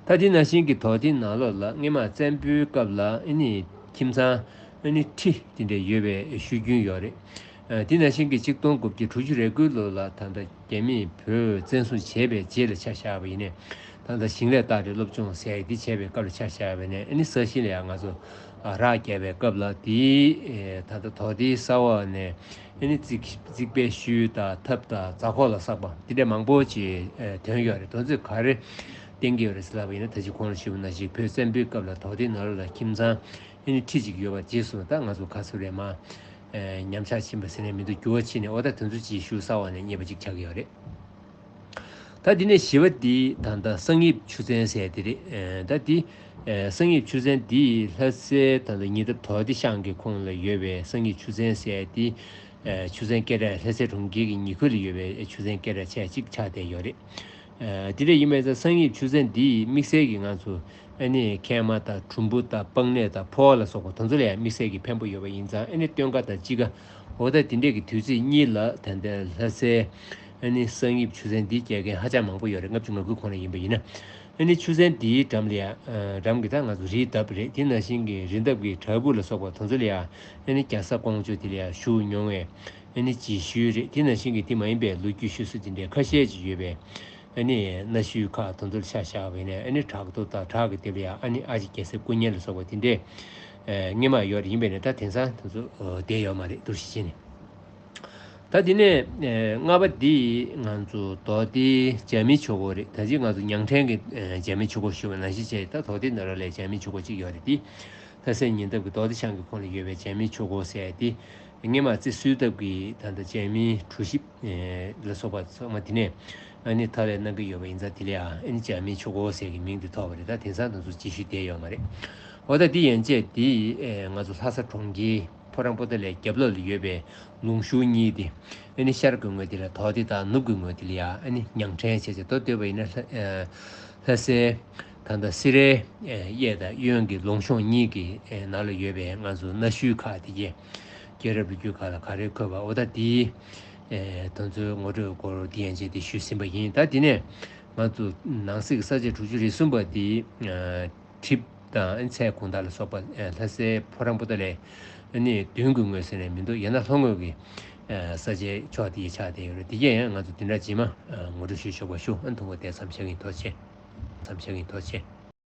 ད་དེ་ནང་བཞིན་གྱི་དོག་སྡེའི་ནང་ལོགས་ལ་སྔོན་མ་བཙན་པོའི་སྐབས་ལ་ཨ་ནི་ཁྱིམ་ཚང་ཨ་ནི་ཁྲི་དེ་འདྲ་ཡོད་པའི་ཤུལ་རྒྱུན་ཡོད་རེད། ཨ་དེ་ནང་བཞིན་གྱི་ཆིག་སྟོང་དགུ་བརྒྱ་དྲུག་ཅུ་རེ་དགུའི་ལོ་ལ་ད་ལྟ་རྒྱ་མིས་བོད་བཙན་བཟུང་བྱས་པའི་རྗེས་ལ་ཆ་བཞག་པ་ཡིན་ནའི་ད་ལྟ་ཞིང་ལས་བརྟག་དཔྱད་སློབ་སྦྱོང་ཟེར་ཡ་འདི་བྱས་པའི་སྐབས་ལ་ཆ་བཞག་པ་ཡིན་ནའི་ཨ་ནི་ས་ཞིང་ལ་ཡང་ང་ཚོ་རགས་བརྒྱབ་པའི་སྐབས་ལ་དེའི་ད་ལྟ་དོག་སྡེའི་ས་འོག་ནས་ཨ་ནི་རྩིག་རྩིག་པའི་ཤུལ་དང་ཐབ་དང་རྫ་ཁོག་ལ་སོགས་པ་དེ་འདྲ་མང་པོ་ཅིག་ཐོན་ཡོད་རེད། དོན་ཚོད་ག་རེ་བསྟན་གྱི་ཡོད་རེད་ཟེར་ལབ་པ་ཡིན་ན་ད་ཅི་གོང་ལ་ཞུས་པ་ནང་བཞིན་བོད་བཙན་པོའི་སྐབས་ལ་དོག་སྡེའི་ནང་ལོགས་ལ་ཁྱིམ་ཚང་ཨ་ནི་ཁྲི་གཅིག་ཡོད་པ་རྗེས་སུ་ད་ང་ཚོ་ག་ཚོད་རེད་མ་ཉམས་ཆག་ཕྱིན་པ་ཟེར་ནས་མི་འདུག་འགྱུར་བ་ཕྱིན་ནས་འོ་ད་དོན་ཚོད་ཅིག་ཤུལ་ས་འོག་ནས་རྙེད་པ་ཅིག་ཆགས་ཀྱི་ཡོད་རེད། ད་འདི་ནས་བཞི་པ་འདི་ད་ལྟ་གསང་ཡིབ་ཆུ་ཚན་ཟེར་དེ་རེད། ད་འདི་གསང་ཡིབ་ཆུ་ཚན་འདི་ལྷ་སའི་ད་ལྟ་ཉེ་འདབས་དོག་སྡེ་ཤང་གི་ཁོངས་ལ་ཡོད་པའི་གསང་ཡིབ་ཆུ་ཚན་ཟེར་འདི་ཆུ་ཚན་སྐད་གྲགས་ལྷ་སའི་གྲོང་ཁྱེར་གྱི་ཉེ་ཁུལ་ལ་ཡོད་པའི་ཆུ་ཚན་སྐད་གྲགས་ཆེ་གཅིག་ཆགས་བསྡད་ཡོད་རེད། དེ་འདྲ་ཡིན་པས་ད་གསང་ཡིབ་ཆུ་ཚན་འདི་དམིགས་བསལ་གྱི་ང་ཚོ་ཨ་ནི་མཁལ་མ་དང་གྲུམ་བུ་དང་པགས་ནད་དང་ཕོ་བ་ལ་སོགས་པ་དེ་ཚོ་ལ་ཡང་དམིགས་བསལ་གྱི་ཕན་པོ་ཡོད་པ་ཡིན་ཙང་ཨ་ནི་སྟོན་ཁ་དང་དཔྱིད་ཀ་འོ་ད་དེ་འདྲས་ཀྱི་དུས་ཚིགས་གཉིས་ལ་ད་ལྟའི་ལྷ་སའི་ཨ་ནི་གསང་ཡིབ་ཆུ་ཚན་འདི་རྒྱག་མཁན་ཧ་ཅང་མང་པོ་ཡོད་རེད། ལྔ་བཅུ་ང་དགུའི་གོང་ལ་ཡིན་པ་ཡིན་ན། ཨ་ནི་ཆུ་ཚན་འདིའི་འགྲམ་ལ་ཡང་འགྲམ་གྱི་ད་ང་ཚོ་རིའི་འདབས་རེད། དེ་ནང་བཞིན་གྱི་རི་འདབས་ཀྱི་བྲག་ཕུག་ལ་སོགས་པ་དེ་ཚོ་ལ་ཡང་ཨ་ནི་རྒྱ་བཟའ་ཀོང་ཇོ་དེ་ལ་ཡང་བཞུགས་མྱོང་བའི་ཨ་ནི་རྗེས་ཤུལ་རེད། དེ་ནང་བཞིན་གྱི་དེ་མ་ཡིན་པའི་ལོ་རྒྱུས་ཤོད་སྲོལ་དེ་འདྲའི་ཁ་ཤས་ཅིག་ཡོད་པའི་ ཨ་ནི་གནའ་ཤུལ་ཁག་དེ་ཚོར་ཆ་བཞག་པ་ཡིན་ན། ཨ་ནི་བྲག་རྡོ་དང་བྲག་གི་ལྡེབས་ལ་ཡང་ཨ་ནི་ཨ་ཅེ་རྒྱལ་སྲས་སྐུ་བརྙན་ལ་སོགས་པ་དེ་འདྲས་ཨེ་སྔོན་མ་ཡོད་རེད། ཡིན་པས་ན་ད་དེང་སང་དེ་ཚོ་ཨོ་བསྡད་ཡོད་མ་རེད། འདུག་སེ་བྱས་ནས། ད་དེ་ནས་ཨེ་ལྔ་པ་འདི་ང་ཚོ་རྡོ་སྡེ་རྒྱ་མིའི་ཆོས་སྐོར་རེད། ད་ཅི་ང་ཚོ་ཉང་བྲན་གྱི་ཨེ་རྒྱ་མིའི་ཆོས་སྐོར་ཞུ་བ་ནང་བཞིན་བྱས། ད་རྡོ་སྡེ་ནོར་བྲལ་ལ་རྒྱ་མིའི་ཆོས་སྐོར་གཅིག་ཡོད་རེད། དེ་ལྷ་སའི་ཉེ་འདབས་ཀྱི་རྡོ་སྡེ་ཤང་གི་ཁོངས་ལ་ཡོད་པའི་རྒྱ་མིའི་ཆོས་སྐོར་ཟེར་ཡ་དེ། སྔོན་མ་རྩི་སོལ་ཐབ་ཀྱི་ད་ལྟ་རྒྱ་མིའི་གྲུ་ཞིབ་ཨེ་ལ་སོགས་པ་ཚང་མ་དེ་ནས་ཨ་ནི་ཐག་ལས་གནང་གི་ཡོད་པ་ཡིན་ཙང་། དེ་ལ་ཡང་ཨ་ནི་རྒྱ་མིའི་ཆོས་སྐོར་ཟེར་གྱི་མིང་དེ་ཐོགས་པ་རེད། ད་དེང་སང་དེ་ཚོ་རྗེས་ཤུལ་བསྡད་ཡོད་མ་རེད། འོ་ད་དེ་ཡན་ཆད་དེ་ཨེ་ང་ཚོ་ལྷ་ས་གྲོང་ཁྱེར་ཕོ་བྲང་པོ་ཏཱ་ལའི་རྒྱབ་ལོགས་ལ་ཡོད་པའི་ལུང་གཤོང་གཉིས་དེ། ཨ་ནི་ཤར་གྱི་ངོས་དེ་ལ་རྡོ་སྡེ་དང་། ནུབ་ཀྱི་ངོས་དེ་ལ་ཡང་ཨ་ནི་ཉང་བྲན་བྱས་བྱས། མདོར་བསྡུས་པ་ཡིན་ན་ལྷ་ཨེ་ལྷ་སའི་ད་ལྟ་སེ་རའི་ཨེ་གཡས་དང་གཡོན་གྱི་ལུང་གཤོང་གཉིས་ཀྱི་ཨེ་ནང་ལ་ཡོད་པའི་ང་ཚོ་གནའ་ཤུལ་ཁག་དེ་གའི་རྒྱལ་རབས་ལོ་རྒྱུས་ཁག་ལ་ག་རེ་འཁོད་པ། འོ་ད་དེའི་ཨེ་དེ་ཚོའི་ངོ་སྤྲོད་སྐོར་དེ་ཡན་ཆད་དེ་ཞུས་ཟིན་པ་ཡིན། ད་དེ་ནས་ང་ཚོ་ནང་གསེས་ཀྱི་ས་བཅད་དྲུག་ཅུ་རེ་གསུམ་པ་དེ་ཨ་གྲིབ་དང་ཚལ་གུང་ཐང་ལ་སོགས་པ་ཨེ་ལྷ་སའི་ཕོ་བྲང་པོ་ཏཱ་ལའི་ཨ་ནི་མདུན་གྱི་ངོས་ཟེར་ནས་མི་འདུག་ཡང་ན་ལྷོ་ངོས་ཀྱི་ཨེ་ས་ཆའི་ཕྱོགས་དེ་ཡི་ཆགས་བསྡད་ཡོད་རེད། དེ་གས་ཡང་ང་ཚོ་བདུན་ཕྲག་རྗེས་མ་ཨ་ངོ་སྤྲོད་ཞུས་ཆོག་པ་ཞུ། ཨ་ཐུང་བ་དེ་མཚམས་བཞག་གི་ཡིན། ཐུགས་རྗེ་ཆེ། མཚམས་བཞག་གི་ཡིན། ཐུགས་རྗེ་ཆེ།